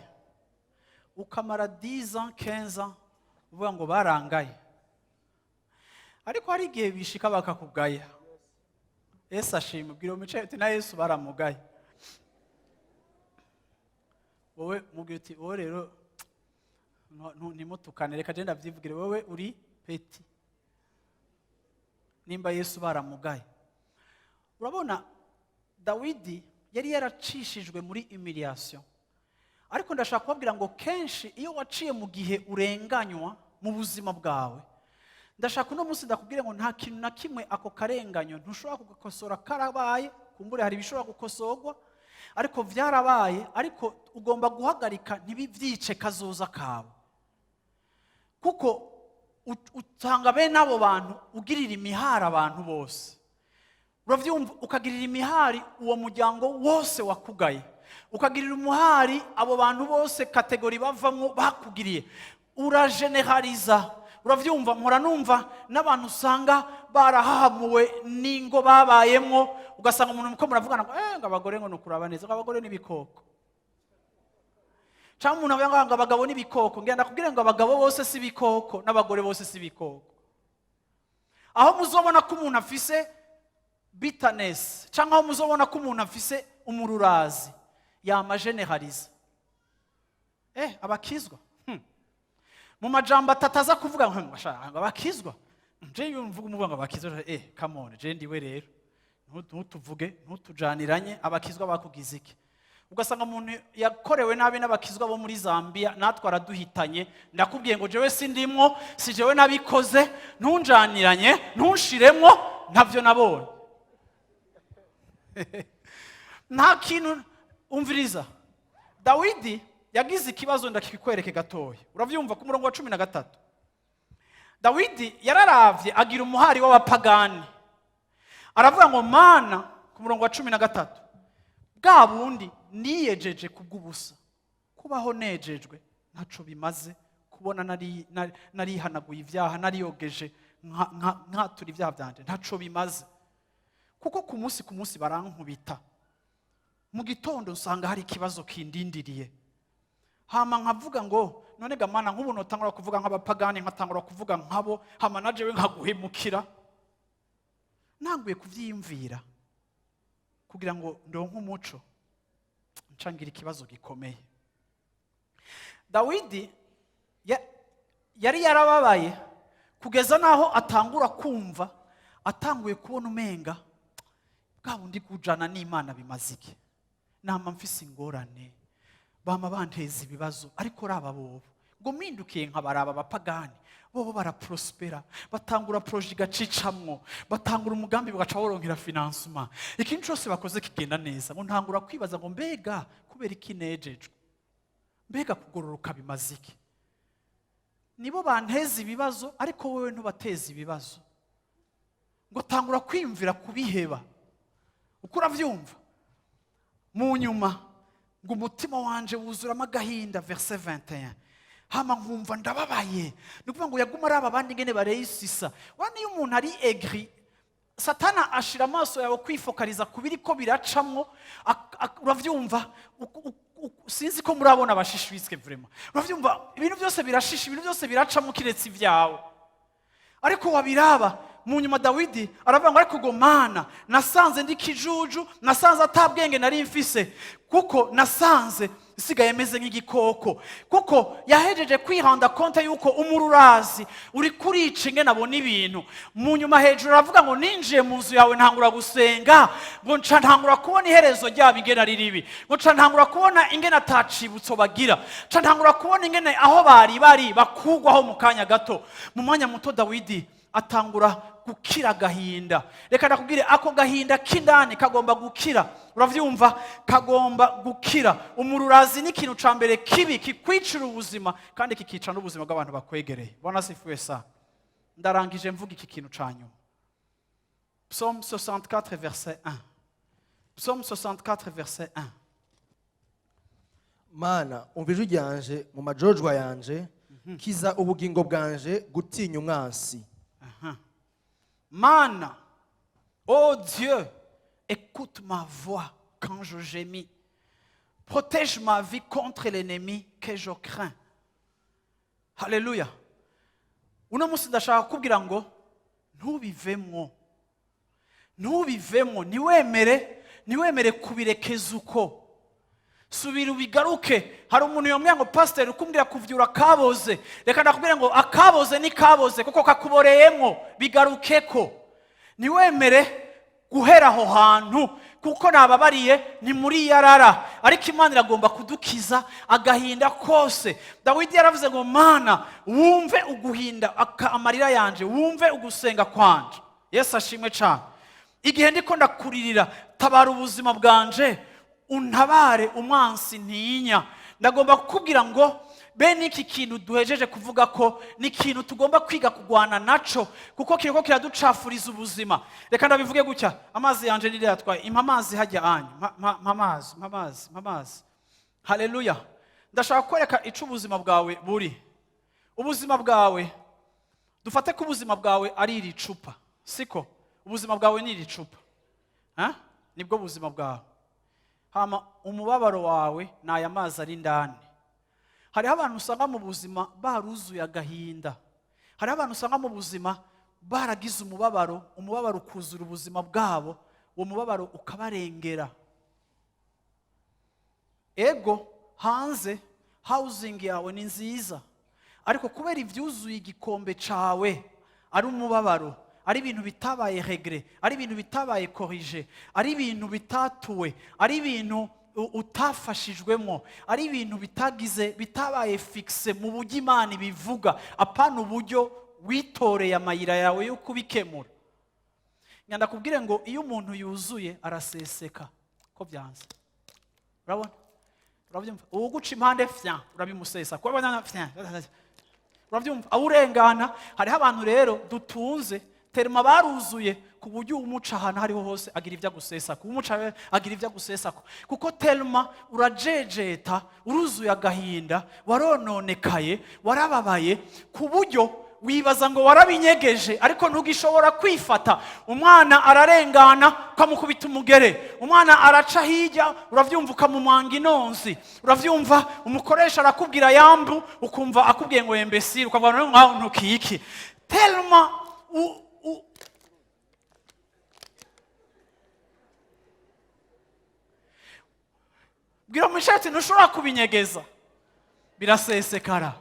Ukamara 10 ans, 15 ans uvuga ngo barangaye. Ariko hari igihe bishika bakakugaya. Yesu ashima. Ubwira uwo mico uti: "Na Yesu baramugaye." Wowe mubwira uti: "Wowe rero ntimutukane, reka je ndavyivugire, wowe uri petit nimba Yesu baramugaye." Urabona, Dawidi yari yaracishijwe muri humiliation. Ariko ndashaka kubabwira ngo kenshi iyo waciye mu gihe urenganywa mu buzima bwawe, Ndashaka uno munsi ndakubwire ngo nta kintu na kimwe, ako karenganyo ntushobora kugakosora, karabaye. Kumbure hari ibishobora gukosorwa, ariko byarabaye. Ariko ugomba guhagarika ntibibyice kazoza kawe, kuko usanga bene abo bantu ugirira imihari abantu bose, urabyumva? Ukagirira imihari uwo muryango wose wakugaye, ukagirira umuhari abo bantu bose, catégorie bavamo bakugiriye, urajeneraliza, urabyumva? Mpora numva n'abantu usanga barahahamuwe n'ingo babayemwo, ugasanga umuntu muko muravugana ngo ngo abagore ngo ni ukuraba neza, ngo abagore n'ibikoko, cyangwa umuntu avuga ngo abagabo n'ibikoko. Ngenda kubwira ngo abagabo bose si ibikoko, n'abagore bose si ibikoko. Aho muzobona ko umuntu afise bitterness, cyangwa aho muzobona ko umuntu afise umururazi, yama generaliza abakizwa. Mu majambo atatu aza kuvuga ngo "Asha, ngo abakizwa." Nje yumvuga umuvuga ngo abakizwa, come on, je ndiwe rero. Ntutuvuge, ntutujaniranye. Abakizwa bakugize iki? Ugasanga umuntu yakorewe nabi n'abakizwa bo muri Zambia, natwe araduhitanye. Ndakubwiye ngo jewe sindimwo, si jewe nabikoze, ntunjaniranye, ntunshiremwo, ntavyo nabonye, nta kintu. Umviriza, Dawidi yagize ikibazo, ndakikwereke gatoya. Uravyumva? Ku murongo wa 13, Dawidi yararavye agira umuhari w'abapagani, aravuga ngo: "Mana," ku murongo wa 13, "bwa bundi niyejeje kubw'ubusa, kubaho nejejwe ntaco bimaze, kubona narihanaguye ibyaha, nariyogeje, nkatura ibyaha byanje, ntaco bimaze, kuko ku munsi ku munsi barankubita, mu gitondo nsanga hari ikibazo kindindiriye." Hama nkavuga ngo: "None ga Mana, nk'ubu notangura kuvuga nk'abapagani, nkatangura kuvuga nkabo, hama na jewe nkaguhemukira?" Ntanguye kuvyiyumvira kugira ngo ndonke umuco, ncangira ikibazo gikomeye. Dawidi yari yarababaye kugeza n'aho atangura kumva, atanguye kubona umenga bwa bundi kujana n'Imana bimaze iki? Nama mfise ingorane, bama banteza ibibazo, ariko raba bobo, ngo mpindukiye nkabaraba abapagani, bobo baraprospera, batangura projet igacicamwo, batangura umugambi bagaca boronkera financement, ikintu cyose bakoze kigenda neza. Ngo ntangura kwibaza ngo: "Mbega kubera iki nejejwe? Mbega kugororoka bimaze iki? Nibo banteza ibibazo, ariko wowe ntubateza ibibazo." Ngo tangura kwiyumvira kubiheba. Uko urabyumva? Mu nyuma ngo umutima wanje wuzuramo agahinda, verset 21, hama nkumva ndababaye. Ni ukuvuga ngo yaguma araba abandi ingene bareyisisa. Urabona, iyo umuntu ari aigri, Satana ashira amaso yawe kwifokaliza ku biriko biracamwo. Uravyumva? Sinzi ko murabona abashishwiswe, vraiment. Uravyumva? Ibintu byose birashisha, ibintu byose biracamwo kiretse ibyawe, ariko wabiraba. Mu nyuma Dawidi aravuga ngo: "Ariko ubwo Mana, nasanze ndi kijuju, nasanze atabwenge nari mfise, kuko nasanze isigaye meze nk'igikoko." Kuko yahejeje kwirenda compte yuko umururazi uri kurica ingene abona ibintu. Mu nyuma hejuru aravuga ngo: "Ninjiye mu nzu yawe, ntangura gusenga, ngo nca ntangura kubona iherezo ryabo ingene ari ribi, ngo nca ntangura kubona ingene atacibutso bagira, nca ntangura kubona ingene aho bari bari bakugwaho mu kanya gato." Mu mwanya muto Dawidi atangura gukira agahinda. Reka ndakubwire, ako gahinda k'indani kagomba gukira, uravyumva? Kagomba gukira. Umururazi ni ikintu ca mbere kibi kikwicira ubuzima, kandi kikica n'ubuzima bw'abantu bakwegereye. Bwana asifiwe sa. Ndarangije mvuga iki kintu ca nyuma. Psaume 64 verset 1, Psaume 64 verset 1. Mana, umva ijwi ryanje mu majojwa yanje, kiza ubugingo bwanje gutinya umwansi. Mana, oh Dieu, écoute ma voix quand je gémis. Protège ma vie contre l'ennemi que je crains. Haleluya. Uno munsi ndashaka kukubwira ngo ntubivemwo, ntubivemwo, ntiwemere, ntiwemere kubirekeza uko. Subira ubigaruke. Hari umuntu yambwira ngo: "Pasiteri, ukumbwira kuvyura kaboze." Reka ndakubwira ngo akaboze ni kaboze kuko kakuboreyemwo, bigarukeko. Ntiwemere guhera aho hantu, Kuko nababariye ni muri yarara, ariko Imana iragomba kudukiza agahinda kose. Dawidi yaravuze ngo: "Mana, wumve uguhinda amarira yanje, wumve ugusenga kwanje." Yesu ashimwe cyane. "Igihe ndiko ndakuririra, tabara ubuzima bwanje, untabare umwansi ntinya." Ndagomba kukubwira ngo bene iki kintu duhejeje kuvuga ko ni ikintu tugomba kwiga kurwana naco, kuko kiriko kiraducafuriza ubuzima. Reka ndabivuge gutya: amazi yanje nire yatwaye. Impa amazi hajya anyu. Mpa amazi, mpa amazi, mpa amazi. Haleluya! Ndashaka kwereka ico ubuzima bwawe buri. Ubuzima bwawe, dufate ko ubuzima bwawe ari iri cupa, siko? Ubuzima bwawe ni iri cupa. Ha? Nibwo buzima bwawe. Hama umubabaro wawe ni aya mazi ari indani. Hariho abantu usanga mu buzima baruzuye agahinda. Hariho abantu usanga mu buzima baragize umubabaro, umubabaro ukuzura ubuzima bwabo, uwo mubabaro ukabarengera. Ego, hanze housing yawe ni nziza, ariko kubera ibyuzuye igikombe cawe ari umubabaro, ari ibintu bitabaye réglé, ari ibintu bitabaye corrigé, ari ibintu bitatuwe, ari ibintu utafashijwemo, ari ibintu bitagize, bitabaye fixé mu buryo Imana ibivuga, apana uburyo witoreye amayira yawe yo kubikemura. Ndakubwire ngo iyo umuntu yuzuye araseseka. Ko byanze, urabona, urabyumva, uwuguca impande fya urabimusesa, kubona fya, urabyumva, awurengana. Hariho abantu rero dutunze terima baruzuye, ku buryo umuca ahantu aho ariho hose agira ibyo agusesako, umuca agira ibyo agusesako, kuko terima urajejeta, uruzuye agahinda, warononekaye, warababaye, ku buryo wibaza ngo warabinyegeje, ariko ntugishobora kwifata. Umwana ararengana ukamukubita umugere, umwana araca hirya, urabyumva, ukamumwanga inonzi, urabyumva. Umukoresha arakubwira yambu, ukumva akubwiye ngo imbécile, ukavuga ngo nkaho ntukiki telma bwira umushati, ntushobora kubinyegeza, birasesekara.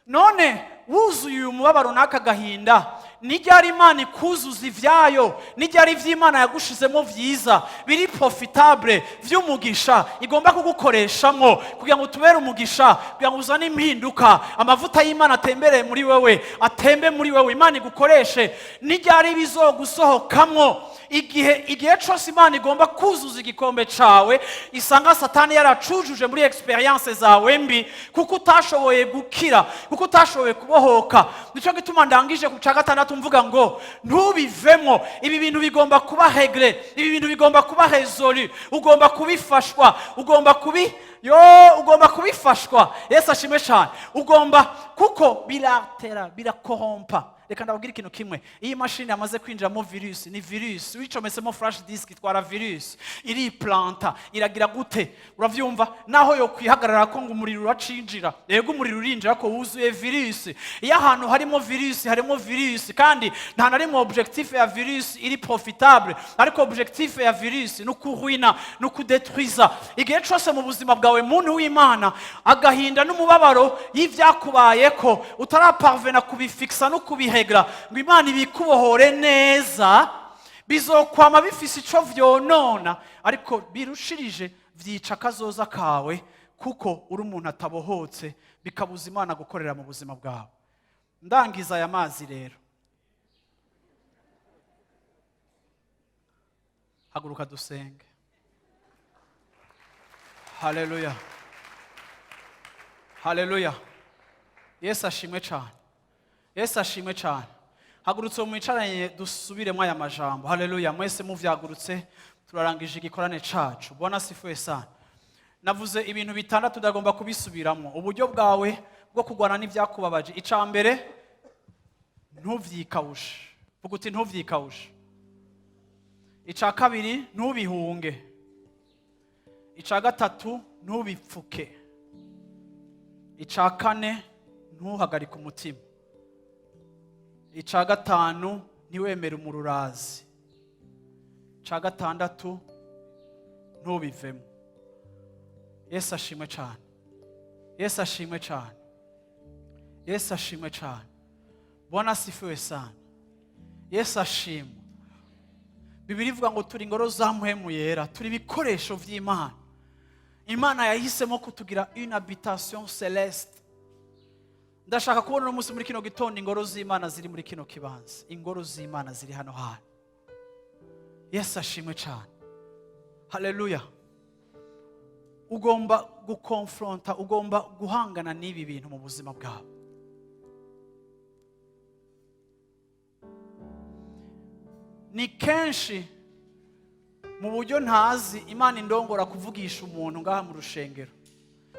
None wuzuye uyu mubabaro n'aka gahinda, nijyari Imana ikuzuza ibyayo? Nijyari iby'Imana yagushizemo byiza biri profitable, by'umugisha, igomba kugukoreshamo kugira ngo utubere umugisha, kugira ngo uzane impinduka, amavuta y'Imana atembereye muri wewe, atembe muri wewe, Imana igukoreshe? Nijyari bizogusohokamwo? Igihe cyose Imana igomba kuzuza igikombe cawe, isanga Satani yaracujuje muri expérience zawe mbi, kuko utashoboye gukira, kuko utashoboye kubohoka. Nicyo gituma ndangije ku cya gatandatu mvuga ngo ntubivemo. Ibi bintu bigomba kuba réglé, ibi bintu bigomba kuba résolu, ugomba kubifashwa, ugomba kubi yo ugomba kubifashwa. Yesu ashimwe cyane. Ugomba, kuko biratera, birakorompa. Reka ndababwire ikintu kimwe: iyi mashini yamaze kwinjiramo virus, ni virus. Wicometsemo flash disk, itwara virus, iriplanta, iragira gute, uravyumva? Naho yo kwihagarara ko ngo umuriro uracinjira, yego, umuriro urinjira ko wuzuye virus. Iyo ahantu harimo virus, harimo virus, kandi nta na rimwe objectif ya virus iri profitable, ariko objectif ya virus ni ukuruina, ni ukudetruiza. Igihe cyose mu buzima bwawe, muntu w'Imana, agahinda n'umubabaro y'ivyakubayeko utaraparvena kubifixa no kubirégla ngo Imana ibikubohore neza, bizokwama bifise ico vyonona, ariko birushirije vyica akazoza kawe, kuko uri umuntu atabohotse, bikabuza Imana gukorera mu buzima bwawe. Ndangiza aya mazi rero. Haguruka dusenge. Haleluya, haleluya! Yesu ashimwe cyane, Yesu ashimwe cyane. Hagurutse mwicaranye, dusubiremo aya majambo. Haleluya! Mwese muvyagurutse, turarangije igikorane cacu. Bwana asifiwe sana. Navuze ibintu bitandatu, ndagomba kubisubiramo. Uburyo bwawe bwo kurwana n'ibyakubabaje: ica mbere, ntuvyikawushe. Vuga uti: "Ntuvyikawushe." Ica kabiri, ntubihunge. Ica gatatu, ntubipfuke. Ica kane, ntuhagarike umutima. Ica gatanu, ntiwemere umururazi. Ica gatandatu, ntubivemo. Yesu ashimwe cyane, Yesu ashimwe cyane, Yesu ashimwe cyane. Bwana asifiwe sana. Yesu ashimwe. Bibiliya ivuga ngo turi ingoro za Mpwemu Yera, turi ibikoresho by'Imana. Imana yahisemo kutugira une habitation céleste. Ndashaka kubona uno munsi muri kino gitondo ingoro z'Imana ziri muri kino kibanza, ingoro z'Imana ziri hano hantu. Yesu ashimwe cyane, haleluya. Ugomba gukonfronta, ugomba guhangana n'ibi bintu mu buzima bwawe. Ni kenshi mu buryo ntazi Imana indongora kuvugisha umuntu ngaha mu rushengero,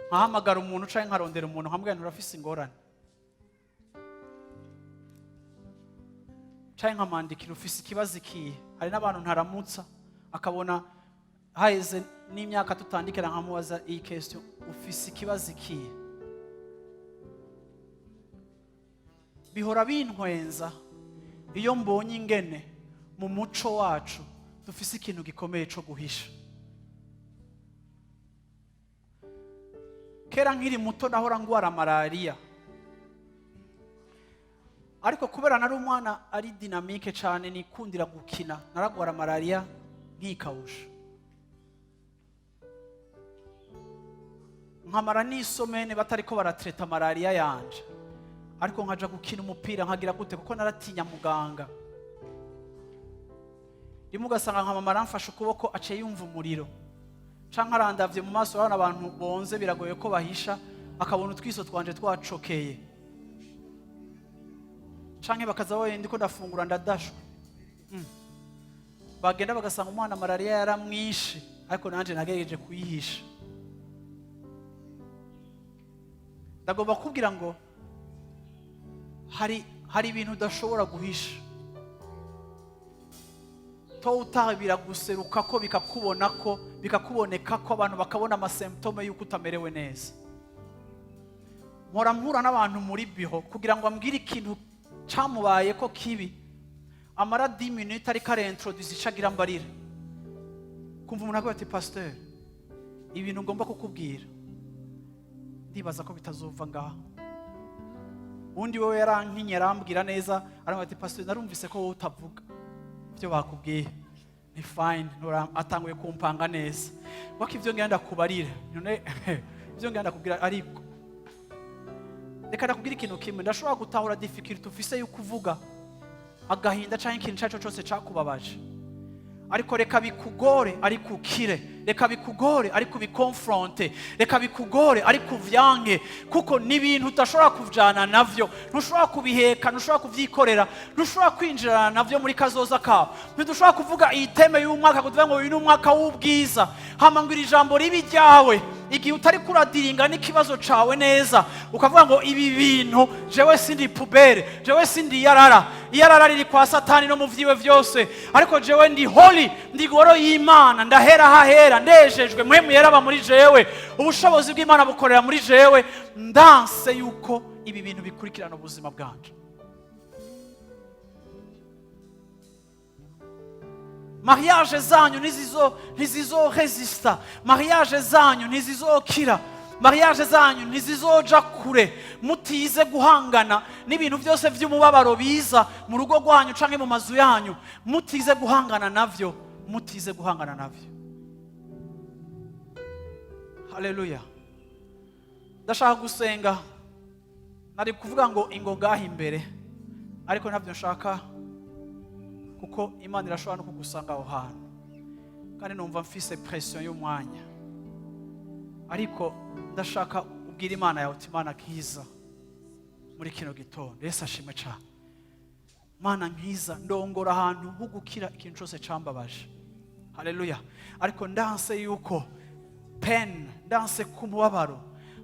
nkahamagara umuntu cyangwa nkarondera umuntu, nkamubwira nti urafise ingorane, cyangwa nkamwandikira ufise ikibazo ikihe. Hari n'abantu ntaramutsa, akabona haheze n'imyaka tutandikira, nkamubaza iyi question: ufise ikibazo ikihe? Bihora bintwenza iyo mbonye ingene mu muco wacu dufise ikintu gikomeye cyo guhisha. Kera nkiri muto nahora ngwara malariya, ariko kubera nari umwana ari dynamique cyane, nikundira gukina, naragwara malariya nkikawusha, nkamara n'isomene batariko baratreta malariya yanje, ariko nkaja gukina umupira, nkagira gute, kuko naratinya muganga. Rimwe ugasanga nka mama aramfashe ukuboko, aciye yumva umuriro, canke arandavye mu maso. Urabona abantu bonze biragoye ko bahisha, akabona utwiso twanje twacokeye, canke bakaza babaye ndiko ndafungura ndadashwe. Bagenda bagasanga umwana malariya yaramwishe, ariko nanje nagerageje kuyihisha. Ndagomba kubwira ngo hari ibintu udashobora guhisha. Tôt ou tard biraguseruka ko bikakubona ko bikakuboneka ko abantu bakabona amasymptômes y'uko utamerewe neza. Mpora mpura n'abantu muri biro kugira ngo ambwire ikintu cyamubaye ko kibi, amara 10 minutes ariko arintroduce ico agira mbarira. Kumva umuntu avuga ati: "Pasteur, ibintu ngomba kukubwira ndibaza ko bitazova ngaha." Undi wewe yarankinye, arambwira neza, arambwira ati: "Pasteur, narumvise ko wowe utavuga ibyo bakubwiye." Ni fine. Atanguye kumpanga neza wako ibyo ngenda kubarira. None ibyo ngenda kubwira, ariko reka ndakubwira ikintu kimwe: ndashobora gutahura difficulty ufise yo kuvuga agahinda cyangwa ikintu icyo ari cyo cyose cyakubabaje, ariko reka bikugore ariko ukire, reka bikugore ariko ubikonfronte, reka bikugore ariko uvyanke, kuko ni ibintu udashobora kujana navyo, ntushobora kubiheka, ntushobora kuvyikorera, ntushobora kwinjirana navyo muri kazoza kawe. Ntidushobora kuvuga iyi thème y'umwaka kuvuga ngo uyu ni umwaka w'ubwiza, hama ngo iri jambo ribe iryawe igihe utari kuradiringa n'ikibazo cawe neza, ukavuga ngo ibi bintu jewe sindi poubelle, jewe sindi iyarara, iyarara riri kwa Satani no mu vyiwe vyose, ariko jewe ndi holy, ndi ngoro y'Imana, ndahera hahera, ndejejwe, Mpwemu Yera aba muri jewe, ubushobozi bw'Imana bukorera muri jewe. Ndanse yuko ibi bintu bikurikirana ubuzima bwanje. Mariage zanyu ntizizoresista, mariage zanyu ntizizokira, mariage zanyu ntizizoja kure mutize guhangana n'ibintu byose by'umubabaro biza mu rugo rwanyu canke mu mazu yanyu, mutize guhangana navyo, mutize guhangana navyo. Haleluya. Ndashaka gusenga. Nari kuvuga ngo ingo ngaha imbere, ariko ntabyo nshaka, kuko Imana irashobora no kugusanga aho hantu, kandi numva mfise pression y'umwanya. Ariko ndashaka ubwira Imana yawe uti: "Imana nkiza muri kino gitondo." Yesu ashimwe cyane. Mana nkiza, ndongora ahantu ho gukira ikintu cyose cambabaje. Haleluya. Ariko ndanse yuko pain, ndanse ku mubabaro,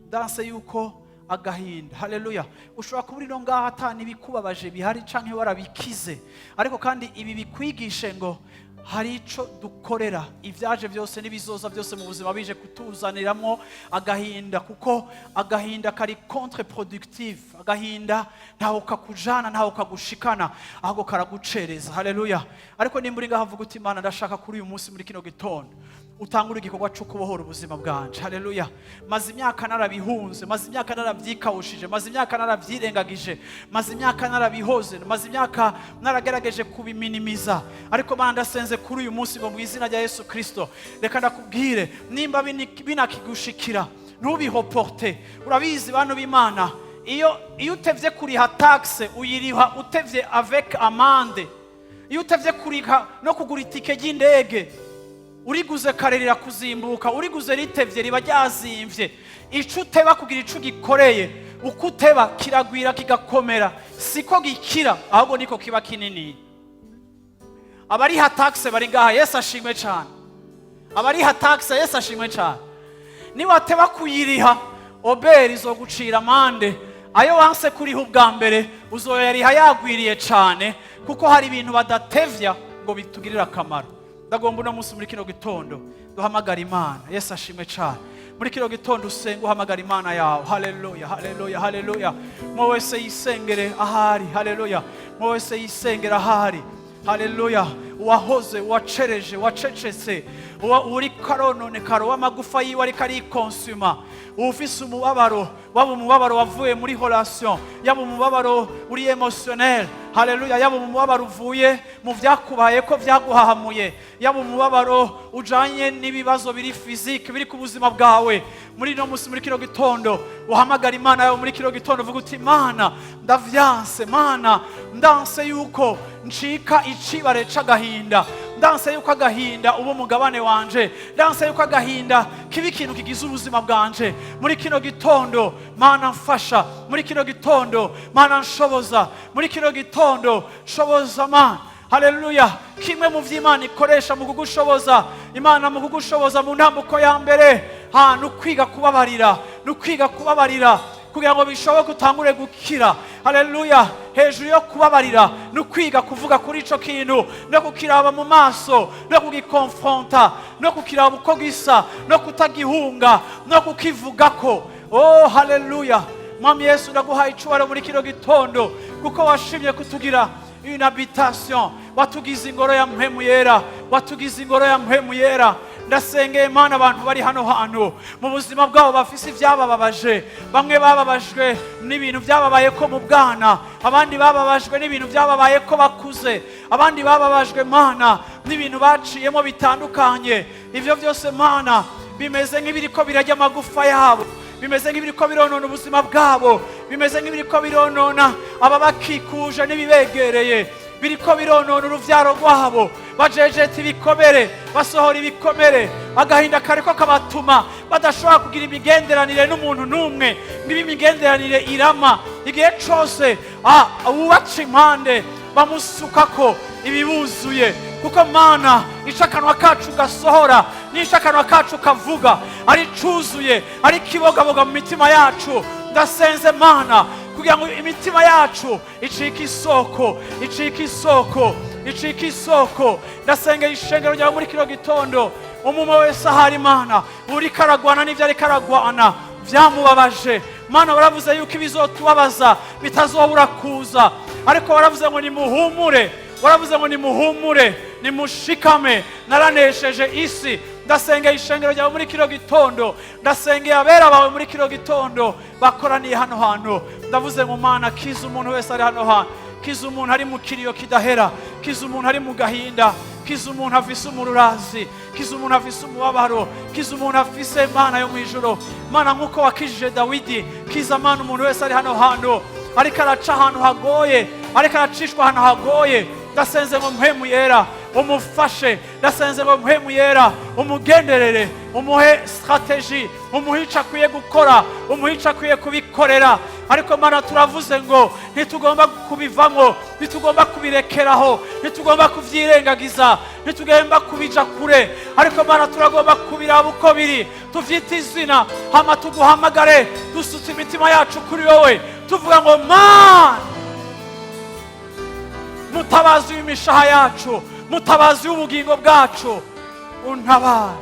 ndanse yuko agahinda. Haleluya. Ushobora kuba uri no ngaha ata n'ibikubabaje bihari canke warabikize, ariko kandi ibi bikwigishe ngo hari ico dukorera ibyaje byose n'ibizoza byose mu buzima bije kutuzaniramwo agahinda, kuko agahinda kari contre-productive. Agahinda ntaho kakujana, ntaho kagushikana, ahubwo karagucereza. Haleluya. Ariko nimba uri ngaha, uvuga uti: "Imana, ndashaka kuri uyu munsi muri kino gitondo Utangura igikorwa cyo kubohora ubuzima bwanje. Haleluya! Maze imyaka narabihunze, maze imyaka narabyikawushije, maze imyaka narabyirengagije, maze imyaka narabihoze, maze imyaka naragerageje kubiminimiza. Ariko Mana, ndasenze kuri uyu munsi ngo mu izina rya Yesu Kirisito, reka ndakubwire, nimba binakigushikira, ntubihoporte. Urabizi, bantu b'Imana, iyo utevye kuriha taxe, uyiriha utevye avec amende. Iyo utevye kuriha no kugura itike ry'indege, uriguze kare rirakuzimbuka, uriguze ritevye riba ryazimvye. Ico uteba kugira ico ugikoreye, uko uteba kiragwira kigakomera. Siko gikira, ahubwo niko kiba kinini. Abariha taxe bari ngaha, Yesu ashimwe cane. Abariha taxe, Yesu ashimwe cane. Niwateba kuyiriha, OBR izogucira amande. Ayo wanse kuriha ubwa mbere, uzoyariha yagwiriye cane, kuko hari ibintu badatevya ngo bitugirire akamaro. Ndagomba uno munsi, muri kino gitondo, duhamagara Imana. Yesu ashimwe cane. Muri kino gitondo usenga, uhamagara Imana yawe. Haleluya, haleluya, haleluya! Mwe wese yisengere ahari. Haleluya! Mwe wese yisengere ahari. Haleluya! Uwahoze, uwacereje, uwacecetse, uriko arononekara, w'amagufa yiwe ariko arikonsuma, ufise umubabaro, waba umubabaro wavuye muri relation, yaba umubabaro uri émotionnel, haleluya, yaba umubabaro uvuye mu vyakubaye ko vyaguhahamuye, yaba umubabaro ujanye n'ibibazo biri physique biri ku buzima bwawe, muri no musi, muri kino gitondo, uhamagara Imana yawe. Muri kino gitondo uvuga uti: "Mana, ndavyanse. Mana, ndanse yuko ncika icibare c'agahinda, ndanse yuko agahinda uba umugabane wanje, ndanse yuko agahinda kiba ikintu kigize ubuzima bwanje. Muri kino gitondo, Mana, mfasha. Muri kino gitondo, Mana, nshoboza. Muri kino gitondo shoboza, Mana." Haleluya! Kimwe mu vy'Imana ikoresha mu kugushoboza, Imana mu kugushoboza mu ntambuko ya mbere ha, ni ukwiga kubabarira, ni ukwiga kubabarira kugira ngo bishoboke utangure gukira. Haleluya! Hejuru yo kubabarira, ni ukwiga kuvuga kuri ico kintu, no kukiraba mu maso, no kugikonfronta, no kukiraba uko gisa, no kutagihunga, no kukivugako. Oh, haleluya! Mwami Yesu, ndaguhaye icubahiro muri kino gitondo, kuko washimye kutugira une habitation, watugize ingoro ya Mpwemu Yera, watugize ingoro ya Mpwemu Yera. Ndasengeye, Mana, abantu bari hano hantu mu buzima bwabo bafise ibyabababaje. Bamwe bababajwe n'ibintu byababaye ko mu bwana, abandi bababajwe n'ibintu byababaye ko bakuze, abandi bababajwe, Mana, n'ibintu baciyemo bitandukanye. Ibyo byose, Mana, bimeze nk'ibiriko birajya amagufa yabo, bimeze nk'ibiriko bironona ubuzima bwabo, bimeze nk'ibiriko bironona ababakikuje n'ibibegereye, biriko bironona uruvyaro rwabo. Bajejeta ibikomere, basohora ibikomere. Agahinda kariko kabatuma badashobora kugira imigenderanire n'umuntu n'umwe, niba imigenderanire irama. Igihe cose uwubaca impande bamusukako ibibuzuye, kuko, Mana, ico akanwa kacu gasohora n'ico akanwa kacu kavuga ari cuzuye, ari kibogaboga mu mitima yacu. Ndasenze, Mana, kugira ngo imitima yacu icike isoko, icike isoko, icike isoko. Ndasengera ishengero ryawe muri kino gitondo. Umumwe wese ahari, Imana, uriko aragwana n'ibyo ariko aragwana byamubabaje. Mana, baravuze yuko ibizotubabaza bitazobura kuza, ariko baravuze ngo nimuhumure, waravuze ngo nimuhumure, nimushikame, naranesheje isi. Ndasengeye ishengero ryawe muri kino gitondo, ndasengeye abera bawe muri kino gitondo bakoraniye hano hantu. Ndavuze mu Mana, kiza umuntu wese ari hano hantu. Kiza umuntu ari mu kiriyo kidahera, kiza umuntu ari mu gahinda, kiza umuntu afise umururazi, kiza umuntu afise umubabaro, kiza umuntu afise, Mana yo mu ijuru. Mana, nk'uko wakijije Dawidi, kiza, Mana, umuntu wese ari hano hantu ariko araca ahantu hagoye, ariko aracishwa ahantu hagoye. Ndasenze ngo Mpwemu Yera umufashe, ndasenze ngo Mpwemu Yera umugenderere, umuhe stratégie, umuhe ico akwiye gukora, umuhe ico akwiye kubikorera. Ariko Mana, turavuze ngo ntitugomba kubivamo, ntitugomba kubirekeraho, ntitugomba kuvyirengagiza, ntitugomba kubija kure, ariko Mana, turagomba kubiraba uko biri, tuvyite izina, hama tuguhamagare dusutse imitima yacu kuri wowe, tuvuga ngo: "Mana, mutabazi w'imishaha yacu, mutabazi w'ubugingo bwacu, untabare."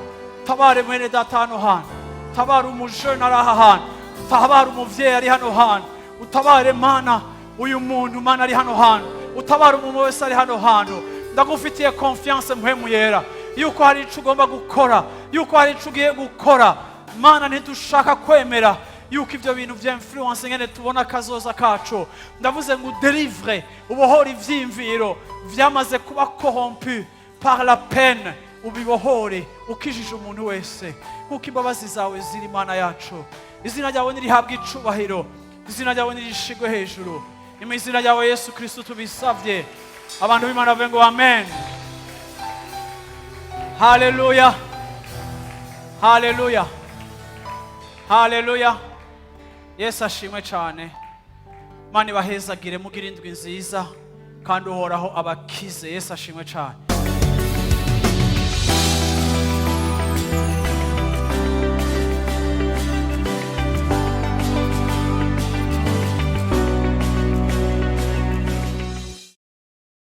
Tabare mwene data hano hantu, tabara umujene ari aha hantu, utabare umuvyeyi ari hano hantu, utabare, Mana, uyu muntu, Mana, ari hano hantu, utabare umuntu wese ari hano hantu. Ndagufitiye confiance, Mpwemu Yera, yuko hari ico ugomba gukora. Yuko hari ico ugiye gukora. Mana, ntidushaka kwemera yuko ibyo bintu bya influence ngene tubona akazoza kacu. Ndavuze ngo udélivre, ubohore ivyiyumviro vyamaze kuba corrompu par la peine, ubibohore ukijije umuntu wese nk'uko imbabazi zawe ziri. Imana yacu, izina ryawe nirihabwe icubahiro, izina ryawe nirishigwe hejuru. Ni mu izina ryawe Yesu Kristo tubisabye. Abantu b'Imana bavuge ngo amen. Haleluya, haleluya, haleluya! Yesu ashimwe cyane. Mana ibahezagire, mugire indwi nziza, kandi Uhoraho abakize. Yesu ashimwe cyane.